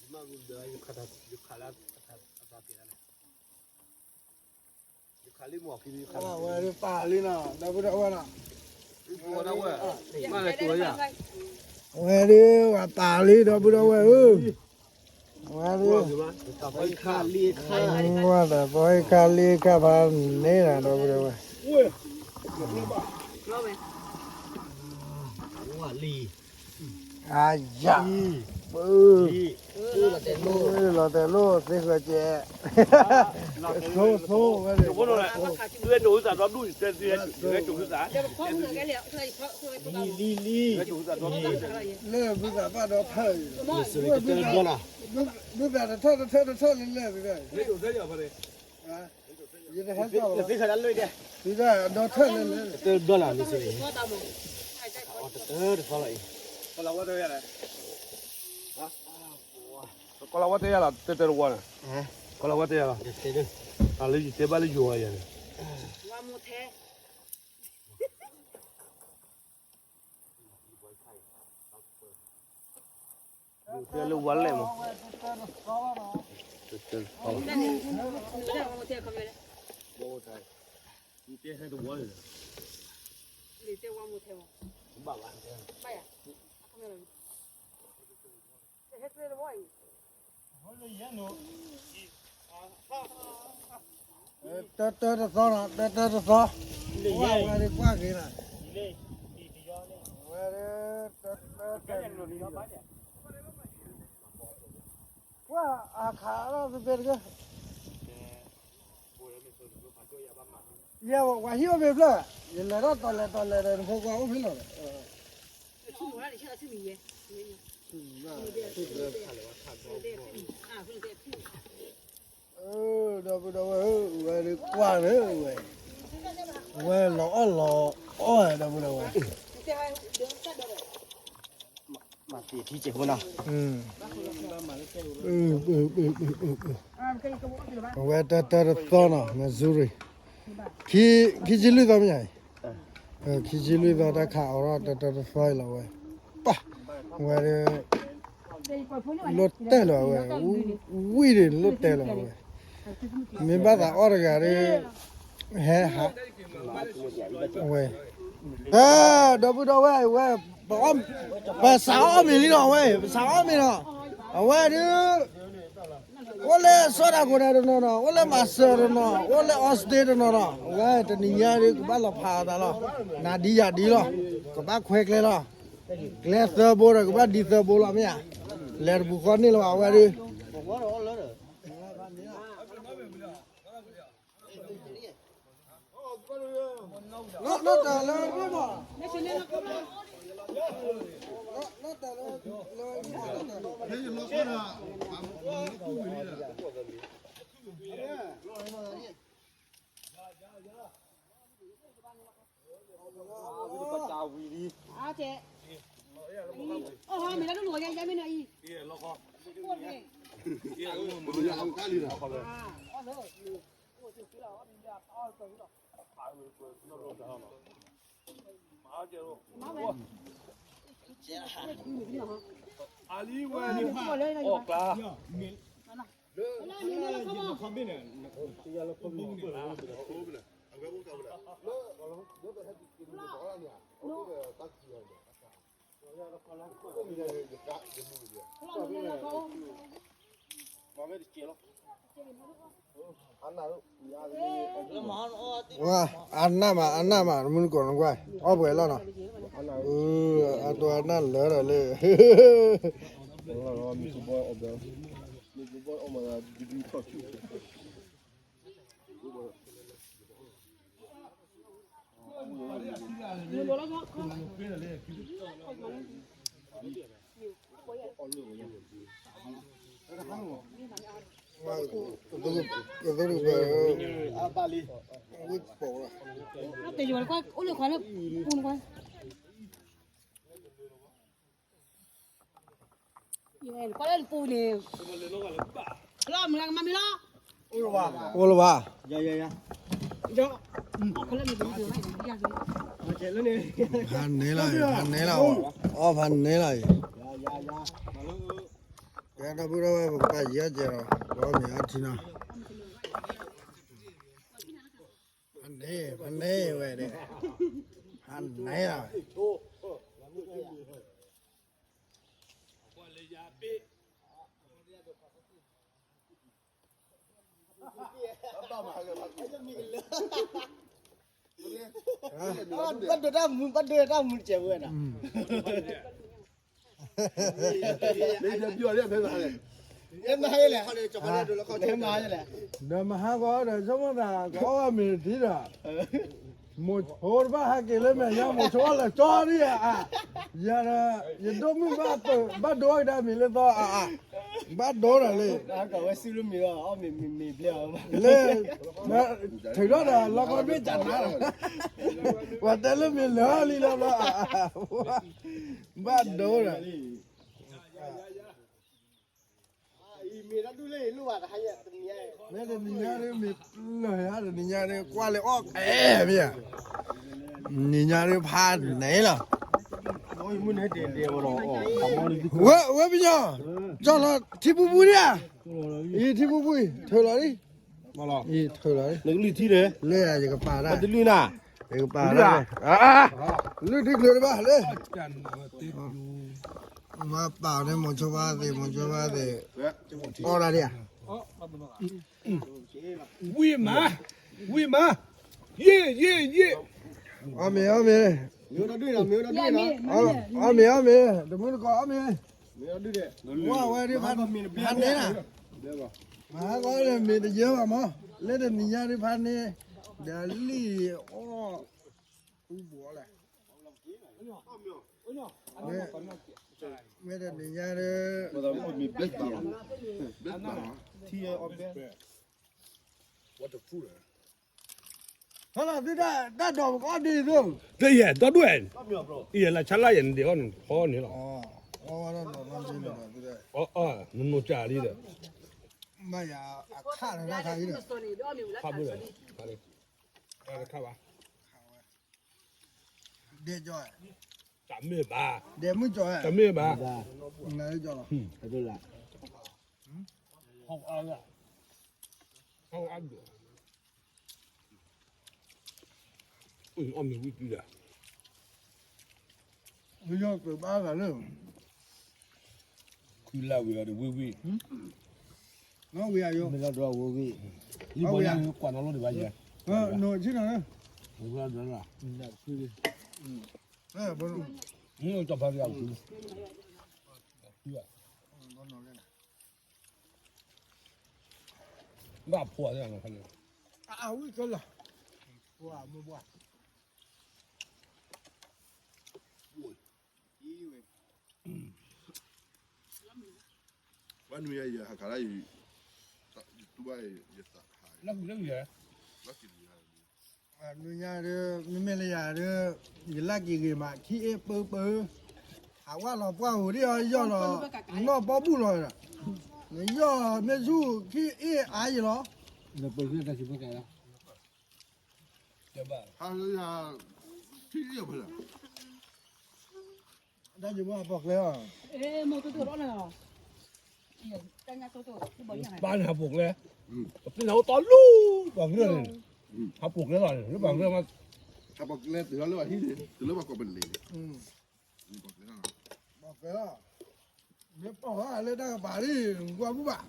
မ့ၢ်အီၤခံလံ ယခးလံ ဝဲဒၣ်ပာ်လံနီၤ ဒီပုၢ်ဒီဝဲၢ်နီၤ မၤလၢကၠိၤယၤ ဝဲဒၣ် ပာ်လံ ဒီပုၢ်ဒီဝဲၢ်ဧၢ ဝဲဒၣ် ဝဲဒၣ် ပှၤဟဲခါလံခါဖးန့ၣ်နီၤ ဒီပုၢ်ဒီဝဲၢ် အယၤ လီၤတဲာ်လိာ် သ့ဃၢၤကဲး ဆိဆိဝဲန့ၣ် လၢဘုသးဘၣ်ဒီးထၢၣ် ဘုသးတထၢၣ်တထၢၣ်လၢလၢာ် ယတဟဲကီၢ်လီၤ သုဒီးဒီထၢၣ်လၢလၢာ် တတၢၢ်ဒီးလီၤ တတၢၢ်တသီလီၤအံၤ ကီၢ်လီၤဝဲတယၤလီၤ တတၢၢ်တဝီန့ၣ် ကီၢ်လီၤဝဲတယၤလီၤ တၢ်လၢယတဲဘၣ်လၢယိၤအယၤန့ၣ် တဲလၢဝါလဲၣ်မး တဲတဲတဲ ဘၣ်ဘၣ် တၢတၢတသီနီၤ တၢတၢတသီ ဝဲဒၣ်ကွၢ်က့ၤနီၤ ဝဲဒၣ်တၢတၢတသီ ကွၢ်အခးလီၤသဘဲတဂ့ၤ ယဲဝဲဟံၣ်အိၣ်မ့ၢ်ဖျၢၣ် ယလဲၤထီၣ်တီၤလဲၤတီၤလဲၤဒီး နဖိခွါအိၣ်ဖဲလဲၣ် ဒီပုၢ်ဒီဝဲၢ်ဧၢ ဝဲဒၣ်ကွၢ်လၢဝဲ ဝဲလီၤအီၣ်လီၤအီၣ် ဒီပုၢ်ဒီဝဲၢ် အဝဲတၢတၢတသီနီၤ Missouri ခံဆံလွံၢ်သီမ့ၢ်ဧါအံၤ ခံဆံလွံၢ်သီတၢ်ခးအိးထီၣ်တၢတၢတသီအံၤလီၤဝဲ ပၢ် ဝဲဒၣ် လိၣ်တဲာ်လီၤဝဲ ဝံၣ်ဒၣ်လိၣ်တဲာ်လီၤဝဲ မ့ၢ်ဘၣ်သးအီၣ်တဂၤဒီး ဟဲဟး ဝဲ ဒီပုၢ်ဒီဝဲၢ်ဝဲ ပစးအီၣ်မ့ၤလံနီၤဝဲ ပစးအီၣ်မ့ၤနီၤ အဝဲဒုး အိၣ်လၢစီၤဒၤကိၤဒၤတနီၤနီၤ အိၣ်လၢမၤစၢၤတနီၤ အိၣ်လၢအီစတ့တနီၤနီၤ အဝဲတနံၤညါဒုး ကဘၣ်လီၤဖးအသးလီၤ နၤဒ်ယၤဒ်လီၤ ကဘၣ်ခွဲကျဲလီၤ ကျဲသၢဘိဒီး ကဘၣ်ဒ်သၢဘိလီၤမ့ၢ်ဧါ လဲၤတပူၤဃီန့ၣ်လၢၤဘၣ် အဝဲဒုး လီၤတၢ်လၢဘၣ်မး လီၤတၢ်လၢဘၣ်မး ကဲ, အီၣ်ဟီမ့ၤလၢဒိၣ်လီၤယါယါမ့ၢ်နီၤအံၤ, အိၣ်န့ၣ်, မၤဝဲ, အီၣ်ကျါ အနၢ်မး အနၢ်မး မုၢ်နကီၢ်နကွၢ် အီၣ်ပှဲၤလီၤနီၤ, အတိအနၢ်လၢာ်ဒီးလၢ ကသိးဒီး ဝ့ၢ်ပိာ်လီၤ, အိၣ်လၢခွါလၢပူၤနကွၢ် ကွၢ်လၢပူၤန့ၣ်, လီၤမုၢ်လၢကမၤမ့ၢ်လီၤ, အိၣ်လၢၤဘၣ်, ယၤယၤယၤ, ဖးန့ၢ်လီၤ, ဖးန့ၢ်လီၤ, အီၣ်ဖးန့ၢ်လီၤအံၤ, ကဲဒီပုၢ်ဒီဝဲၢ် ပကပာ်ယံၤအီၣ်ကဲဒီး ပအီၣ်မ့ၤအီထံနီၤ, ဖးန့ၢ် ဖးန့ၢ်ဝဲဒၣ်, ဖးန့ၢ်လီၤ. ဘၣ်ဒိးတၢ်မူ ဘၣ်ဒိးတၢ်မူတစဲးဝဲဒၣ်, မ့ၢ်ယဲလဲၣ်, မ့ၢ်ယဲလဲၣ်, ဒီးမဟါဂီၤဒီး ဆိကမိၣ်သး ကအီၣ်မ့ၤတထံဒီး မိၤဆိတဘၣ်ဟးက့ၤလၢမဲာ်ညါ မိၤဆိအီၣ်လၢာ်ကၠီဒံးဧါ, ယၤဒီး ယဒိၣ်မုၣ်ဘၣ်ဒိကဒါမ့ၤလၢသီအါအါ, ဘၣ်ဒိဒီးလၢ ဝဲစံးလၢမ့ၤအီၣ်မ့ၤမ့ၤဘျဲၣ်အီၤ, လၢ ထုးထီၣ်ဒီးလီၢ်ကီၢ်ဘ့ၣ်ကနါဒီး ပှၤတဲလၢမ့ၤလၢာ်လံလီၤလီၤ, ဘၣ်ဒိဒီး မ့ၢ်တနံၤညါဒ်မ့ၢ်လၢာ်ဟါတနံၤညါဒ် ကွၢ်လၢအီၣ်အဲၣ်မ့ၢ်ဧါ, နံၤညါဒ်ဖးန့ၣ်လီၤ, ဝဲ ဝဲပညီ, ကၠီလီၤထံပူၤပူၤဒံးဧါ, အံၤထံပူၤပူၤအံၤ ထုးလီၤဒံး, အံၤထုးလီၤဒံး, လၢယကပာ်တၢ်, ယကပာ်တၢ်, လုၢ်ထံချုးတဘၣ်လၢ မၤပာ်န့ၣ် မိၤဆိဘၣ်သ့ၣ် မိၤဆိဘၣ်သ့ၣ်, အီၣ်ဒၣ်ဒံးဧါ, ဝံၢ်မး, ဝံၢ်မး, ယ့ၣ် ယ့ၣ် ယ့ၣ်, အီၣ်မ့ၤ အီၣ်မ့ၤ, အီၣ်မ့ၤ အီၣ်မ့ၤ, တမုၢ်တကိးအီၣ်မ့ၤ, ဝဲဒၣ် ဖးန့ၢ်လီၤ, မဟါဂီၤန့ၣ်မ့ၢ်တယၢဘၣ်မး, လၢတနံၤညါဒ်ဖးန့ၢ်, ဒီးလံၣ်အီၣ်, အူဘိးလဲၣ် မ့ၢ်တနံၤညါဒီး, ဟဲလီၤသုတၢ်ဒိးပကအီၣ်ဒ်သိး, တယဲၢ်ဒီဒူၣ်, ယဲၢ်လၢဆါလၢယဲၢ်နဒ့အီၣ်န့ၣ် ဖီန့ၣ်လီၤ, နနိၤကၢ်လံဒီး, မ့ၢ်ယအခါန့ၣ်လီၤခါအံၤဒီး, ခါဘၣ်, ခါဘၣ်, ဒဲကၠီ, တမ့ၢ်ဘၣ်, ဒဲမုၢ်ကၠီ, တမ့ၢ်ဘၣ်, နကၠီလီၤ, ဟီၣ်အါ, အီၣ်မ့ၤဝံၣ်တုၤဒီး, မ့ၢ်ယီၢ်ကဘၣ်ဂၤလၢ ခွံလၢဝံၤအီၤဒီးဝံၣ်ဝံၣ်, နီၢ်ဝံၤအယိ, မ့ၢ်လီၤဒိအဝံၣ်ဝံၣ်, လံဘီယါကွၢ်နီၤလိၣ်ဒံးဘၣ်ယဲ, နီၢ်ဆ့ၣ်နီၤ, ဝံၣ်လီၤဒိလီၤ, မ့ၢ်ကၠီဖါတဂၤ, ဘၣ်ဖိးသ့ၣ်နီၤဖဲန့ၣ်, အဝံၣ်ကလီၤ, ပှၤမ့ၢ်ပှၤ ဘၣ်နွံယၤယဟးခါလၢယ, ယတူၢ်ဘၣ်ယသး, လၢ, လၢ, နညါဒီး မ့မ့ၢ်လၢယၤဒီး ယလၢက့ၤဂ့ၤမး ခံအ့ၣ်ပၢပၢ ဟးဝဲလီၤပှၢ်ဟူးဒ်အီၤယီၢ်လီၤ နီၢ်ပီဘူၣ်လီၤဒီး နယီၢ်မ့ၢ်ဆူၣ်ခံအ့ၣ်အါယံၤလီၤ နပၢဆူၣ်တၢ်စံးဖိကဲလီၤ ဟါလၢယၤ ခံအ့ၣ်ဖဲလဲၣ် တၢ်ယံၤမ့ၢ်ဟးပိာ်ကျဲလီၤ ပၢ်န့ၣ်ဟးပိာ်ကျဲ ပသ့ၣ်ညါအိၣ်တီလူ ပှၤကရၢၢ်န့ၣ် ဟးပိာ်ကျဲလီၤန့ၣ် လၢပှၤကရၢၢ်မး ဟးပိာ်ကျဲတုၤလီၤလၢပှၤဟံၣ်န့ၣ် တုၤလၢပှၤကိးပလံၤန့ၣ် ပိာ်ကျဲလီၤ မ့ၢ်ပိာ်လီၤ မ့ၢ်ပိာ်လီၤလၢတၢ်ကပၤလံ ကွၢ်ဘူၣ်ဘၣ်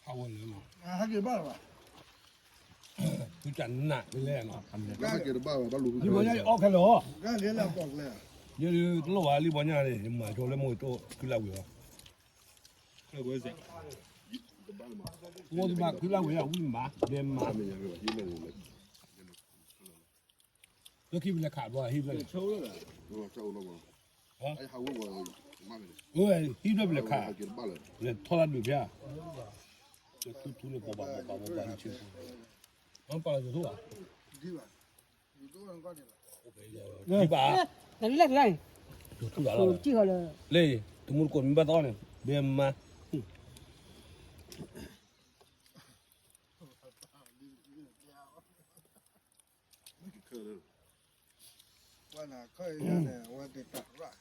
ဟးဝဲလၢနီၤ ဟးက့ၤဘၣ်လီၤဘၣ် သုတၢ်နးလဲၣ်နီၤ ကဟးက့ၤတဘၣ်ဘၣ် ဘၣ်လူၤ ယဘီညါအီၣ်ခဲလၢာ် ကဟဲလၢပိာ်ကျဲ ယတလိၣ်ဘၣ်လံဘီညါန့ၣ် ယမၤကၠီလၢမိၢ်ကတိၢ်ခုလၢဝံၤအီၤ မိၢ်တဘၣ်ခုလၢဝံၤအဝံၣ်မး ဒဲမး လၢခံပလဲၤခးဘျီဟံၣ်ဘျီ ဟံၣ်ဘျီပလဲၤခး လဲၤထီၣ်တၢ်ဒုးဖျါ ထူထူန့ၣ် ပှၤဘၣ်ပှၤဘၣ်ပှၤဘၣ်ဆ့ မ့ၢ်ပာ်လီၤယိၤထူဘၣ် ဒ်ဘၣ် ဒ်ဘၣ် ယိၤထူဘၣ်လီၤ လၢ တမူတကိးမ့ၢ်ဘၣ်သီန့ၣ် ဘဲမါ ပှၤနၤခၢၣ်ယၤန့ၣ် အဝဲသ့ၣ်တၢ်ရၣ်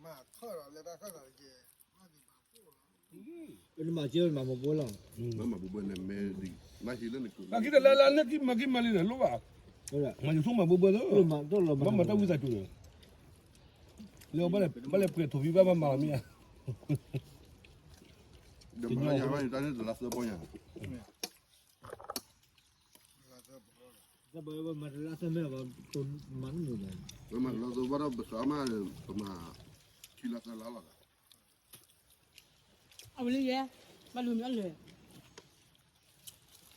မၤခၢၣ်ဒီးလၢတၢ်ခၢၣ်သးတက့ၢ် နမၤစၢၤမၤမၤဘိလီၤ မၤဘိဘိန့ၣ်မ့ၢ်ဒ် မၤဟံးလၢနကုၢ် မၤက့ၤတၢ်လၢလၢလၢကံမၤက့ၤမၤလံန့ၣ် လိၣ်ဘၣ် မၤယူၤထူမၤဘိဘိလၢ ဘၣ်မၤတၢ်ဝံသးစူၤန့ၣ် လၢဘၣ်လဲၤပှဲၤထိးဖံဘၣ်မၤမၤလီၤမ့ၢ်ဧါ ဒီးမၤလၢယၤဘၣ်န့ၣ် တၢ်န့ၣ်တလါသၢပီညါ မၤတလါသၢမ့ၢ်ဘၣ် မၤတမုာ်ဘၣ် ပမၤတလါသၢဘၣ်ဒီးပသးမး ပမၤ ခံလါသၢလါလီၤ အဝဲလၢယဲ ဘၣ်လူၤမံၤအီၣ်လၢာ်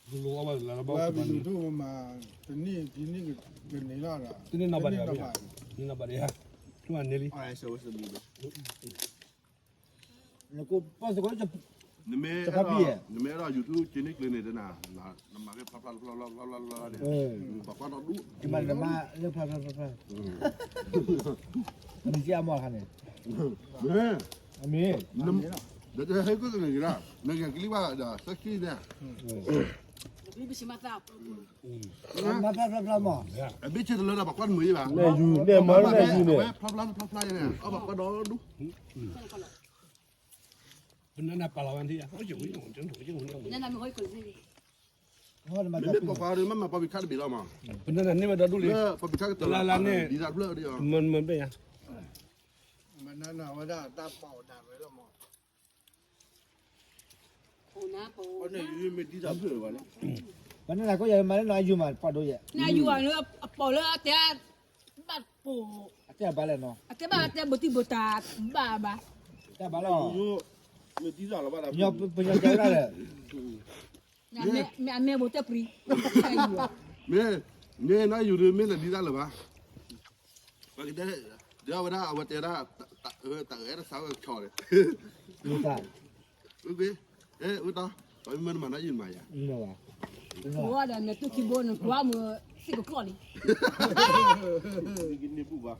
လူၤဝဲဘၣ်လၢဘၣ်ပမၤ တနံၣ် တနံၣ်ကန့ၢ်လီၤဒီး တနံၣ်နီၢ်ဘၣ်ဒံး တနံၣ်နီၢ်ဘၣ်ဒံး တနံၣ်နီၢ်ဘၣ်ဒံး သူမၤန့ၢ်လံ နကပၢ်သကိး နမ့ၢ်အဲၣ်ဒိး နမ့ၢ်အဲၣ်ဒိး YouTube က့ၤန့ၢ်ကျဲၤန့ၣ်တနၤ နမၤက့ၤဖျါဖျါဖျါဖျါဖျါဖျါန့ၣ် ဘၣ်ကွၢ်ဒီဒူၣ် နမၤလၢဖျါဖျါဖျါဖျါ နစံးအမီၢ်အခါန့ၣ် မ့ၢ် အမ့ၢ် ဒီးဟဲကွၢ်က့ၤန့ၣ်က့ၤဒၣ် နကကလံၤဘၣ်ဒီး စၢ်ခံန့ၣ် မၤဖျါဖျါဖျါမီၢ် အဘ့ၣ်ဆ့တလၢဒီး ဘၣ်ကွၢ်တမုာ်ယဲဘၣ် မ့ၢ်ယူၤန့ၣ် မၤန့ၣ်ယူၤန့ၣ် ဖျါဖျါဖျါဖျါန့ၣ် အဘၣ်ကွၢ်ဒီဒူၣ် ပနၢ်နၢ်ပာ်လီၤဝဲဒၣ် နမ့ၢ်ပိာ်ခွါဒီး မ့ၢ်မၤပီပီခါတဘ့ၣ်လီၤမး ပနၢ်နၢ်န့ၢ်ဝဲဒီဒူၣ်လံ လၢပီပီခါကတၢၢ်လၢ်လၢ်န့ၣ် ဒ်သးဖျၢၣ်ဒီး မ့ၢ်မ့ၢ်ဘ့ၣ်ညါ မနၤနၤဝဲဒၣ်တၢ်ပီၣ်ဒၣ်ဝဲလီၤမး ပနၢ်နၤကီးယၤမၤလၢနယူၤမး ပီၣ်ဒိယဲ နယူၤအပီၣ်လၢအတဲ ဘၣ်ပိာ် အတဲဘၣ်လဲၣ်နီၤ အတဲဘၣ်တဲဘိးတံၢ်ဘိးတၢ်ဘၣ်ဘၣ် တၢ်ဘၣ်လီၤ ပညီကဲဝဲဒၣ်လဲၣ် မ့ၢ်အမဲဘိးတဲပြံ မ့ၢ် မ့ၢ်နယူၤဒီးမ့ၢ်နဒ်တၢ်လၢၤဘၣ် ပကတဲ ဒီးဝဲဒၣ်အဝဲတဲဒၣ် တၢ်အၢတၢ်အၢတၢ်ဆါဝဲကဆီန့ၣ် မ့ၢ်တၢ် အဝဲတီ ပမ့ၢ်မၤနၤယံၤမၤယၤ ဝဲဒီးမဲာ်တူၢ်ခံဘိနကွၢ်မုာ်သ့ၣ်ကကျီၢ်လံ ကန့ၢ်ဘူၣ်ဘၣ်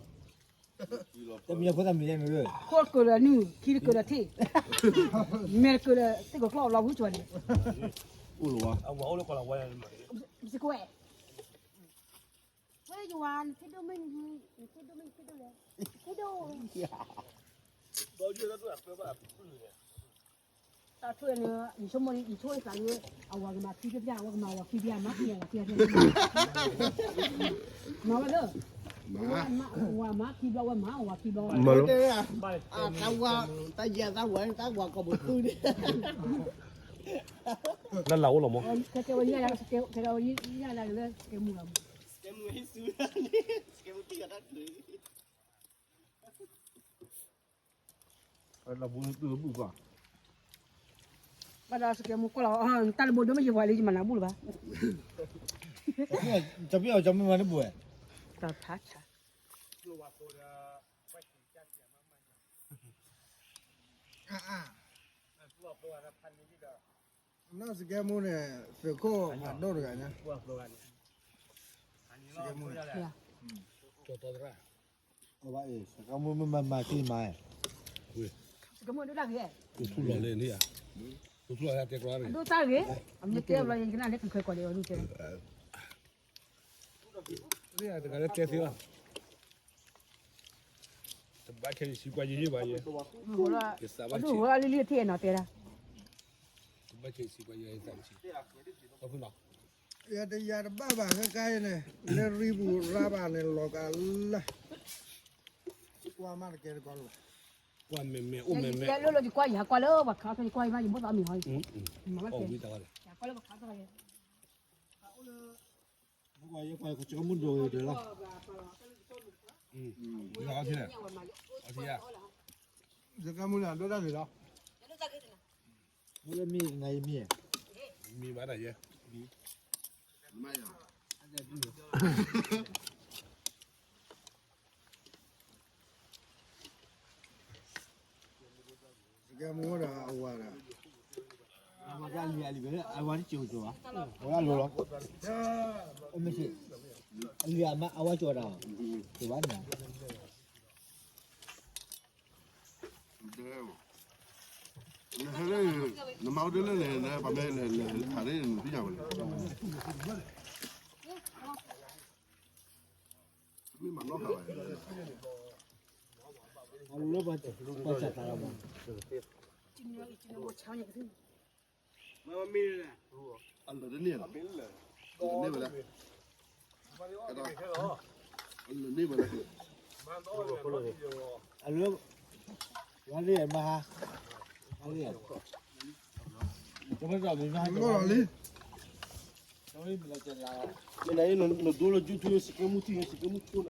တမံၤဖိသၣ်မံၤယဲန့ၣ် ခိၣ်ကၢၢ်ဒီးနုၢ် ခံတကၢၢ်ဒီးထံၣ် မဲာ်တကၢၢ်ဒီးသ့ၣ်ကကျီၢ်လီၤဝံၣ်ကၠီန့ၣ် အိၣ်လီၤဝါ အဝဲအိၣ်လၢကီၢ်လီၤဝါ စကွဲ ဝဲယဝၤ နထံဒိၣ်မ့ၢ်နထံဒိၣ်မ့ၢ်နထံဒိၣ်လဲၣ် ထံဒိၣ် တၢ်ထွဲန့ၣ် ယဆိကမိၣ် ယဆိကမိၣ်သးလၢ အဝၤကမၤခံဖျၢၣ်ဖျၢၣ် အဝဲကမၤဝၤခံဖျၢၣ် မၤခံဖျၢၣ်ဖျၢၣ် မၤဝဲလၢ ဝၤမၤခံဘျီဝဲမၤ ဝၤခံဘျီဝဲ မၤလၢ တၢ်ဝၤ တၢ်ယဲၢ်တၢ်ဝဲ တၢ်ဝၤကီၢ်ပူၤသုန့ၣ် လၢလၢအိၣ်လီၤမး ကဲဝဲယဲၢ်လၢ ကဲဝဲယဲၢ်လၢ ကဲမူလီၤမး ဘၣ်ဒီးစကဲမူကွၢ်လီၤ တၢ်တဘိဒိၣ်မ့ၢ်ယဝၤလံ ယမၤနၤဘူၣ်လၢၤဘၣ် တပျီၢ်ကမ့ၢ်မၤတဘူၣ်ဝဲ တၢ်ဖးဆါ နီၢ်စကဲမူန့ၣ် သုးခိၣ်ဖးဒိၣ်တဂၤညါ ကဲမူ, ကဲမူ, အဝဲအံၤ စကမူမ့ၢ်မၤမၤက့ၤမၤ, စကမူဒိၣ်တၢ်ဂ့ၤ, ထူလီၤလၢန့ၣ်ဧါ, ထူလီၤတဲကျီန့ၣ်, ဒိၣ်တၢ်ဂ့ၤ, အမ့ၢ်တဲဘျီယကနၣ်လၢကခွဲးကီးလံအီၤဒုးတဲ, မ့ၢ်တဂၤလၢတဲသ့လီၤ, တဘၣ်ခဲအံၤစံးပှၤယဲယဲဘၣ်ယဲ, အဒိၣ်ဝဲလံလံထံၣ်အဲၣ်နီၤတဲဒၣ်, တဘၣ်ခဲအံၤစံးပှၤယဲယဲသးတဆံ, အဖုနီၤ ယတယၤတဘၣ်ဘၣ်ခဲခါအံၤန့ၣ်, လၢရံပူၤရါဘၣ်န့ၣ် လီၤကလၢ, ကွၢ်မးတကဲတကီလီၤ, ကွၢ်မဲာ်မဲာ်အိၣ်မဲာ်မဲာ်, လၢလၢယကွၢ်ယၤကွၢ်လၢပှၤခးသီယကွၢ်ယဘၣ်ယဘိသးမံၤဟီ, အီၣ်ဝံတၢ်ဘၣ်လဲၣ်, ယကွၢ်လၢပှၤခးသီယ ကွၢ်ယကွၢ်ကစၢ်မုၢ်ဒိၣ်ဂ့ၤတၢ်လီၤ, အီထံ, အီထံယါ, စကမူန့ၣ်ဒိၣ်တၢ်ဂ့ၤလီၤ, မ့ၢ်မံၤနၤယမံၤ, မံၤဘၣ်တၢ်ယဲ, စကဲမူဒီးအဝၤဒီး, အဝၤတကၠိၤကၠိၤဘၣ်, အဝၤတကၠိၤကၠိၤဘၣ်, အဝၤကၠိၤဒီး, ကဘၣ်န့ၣ်, နမၤအိၣ်ဒ်လဲၣ်န့ၣ် ပမ့ၢ်လဲၤလဲၤခးန့ၣ် နသ့ၣ်ညါဝဲလဲၣ်, မ့ၢ်မၤနီၣ်ခးဘၣ်, အလၢပှၤစၢ်သးလီၤဘၣ်, အလၢတန့ၢ်လီၤ, အလၢန့ၢ်ဝဲလဲၣ်, အလၢန့ၢ်ဝဲလဲၣ်, အလၢ, ဝါလံမဟါ, ဝါလံ, တမ့ၢ်လီၤလံ, နဒိလၢ YouTube စကဲမူထံ စကဲမူထံ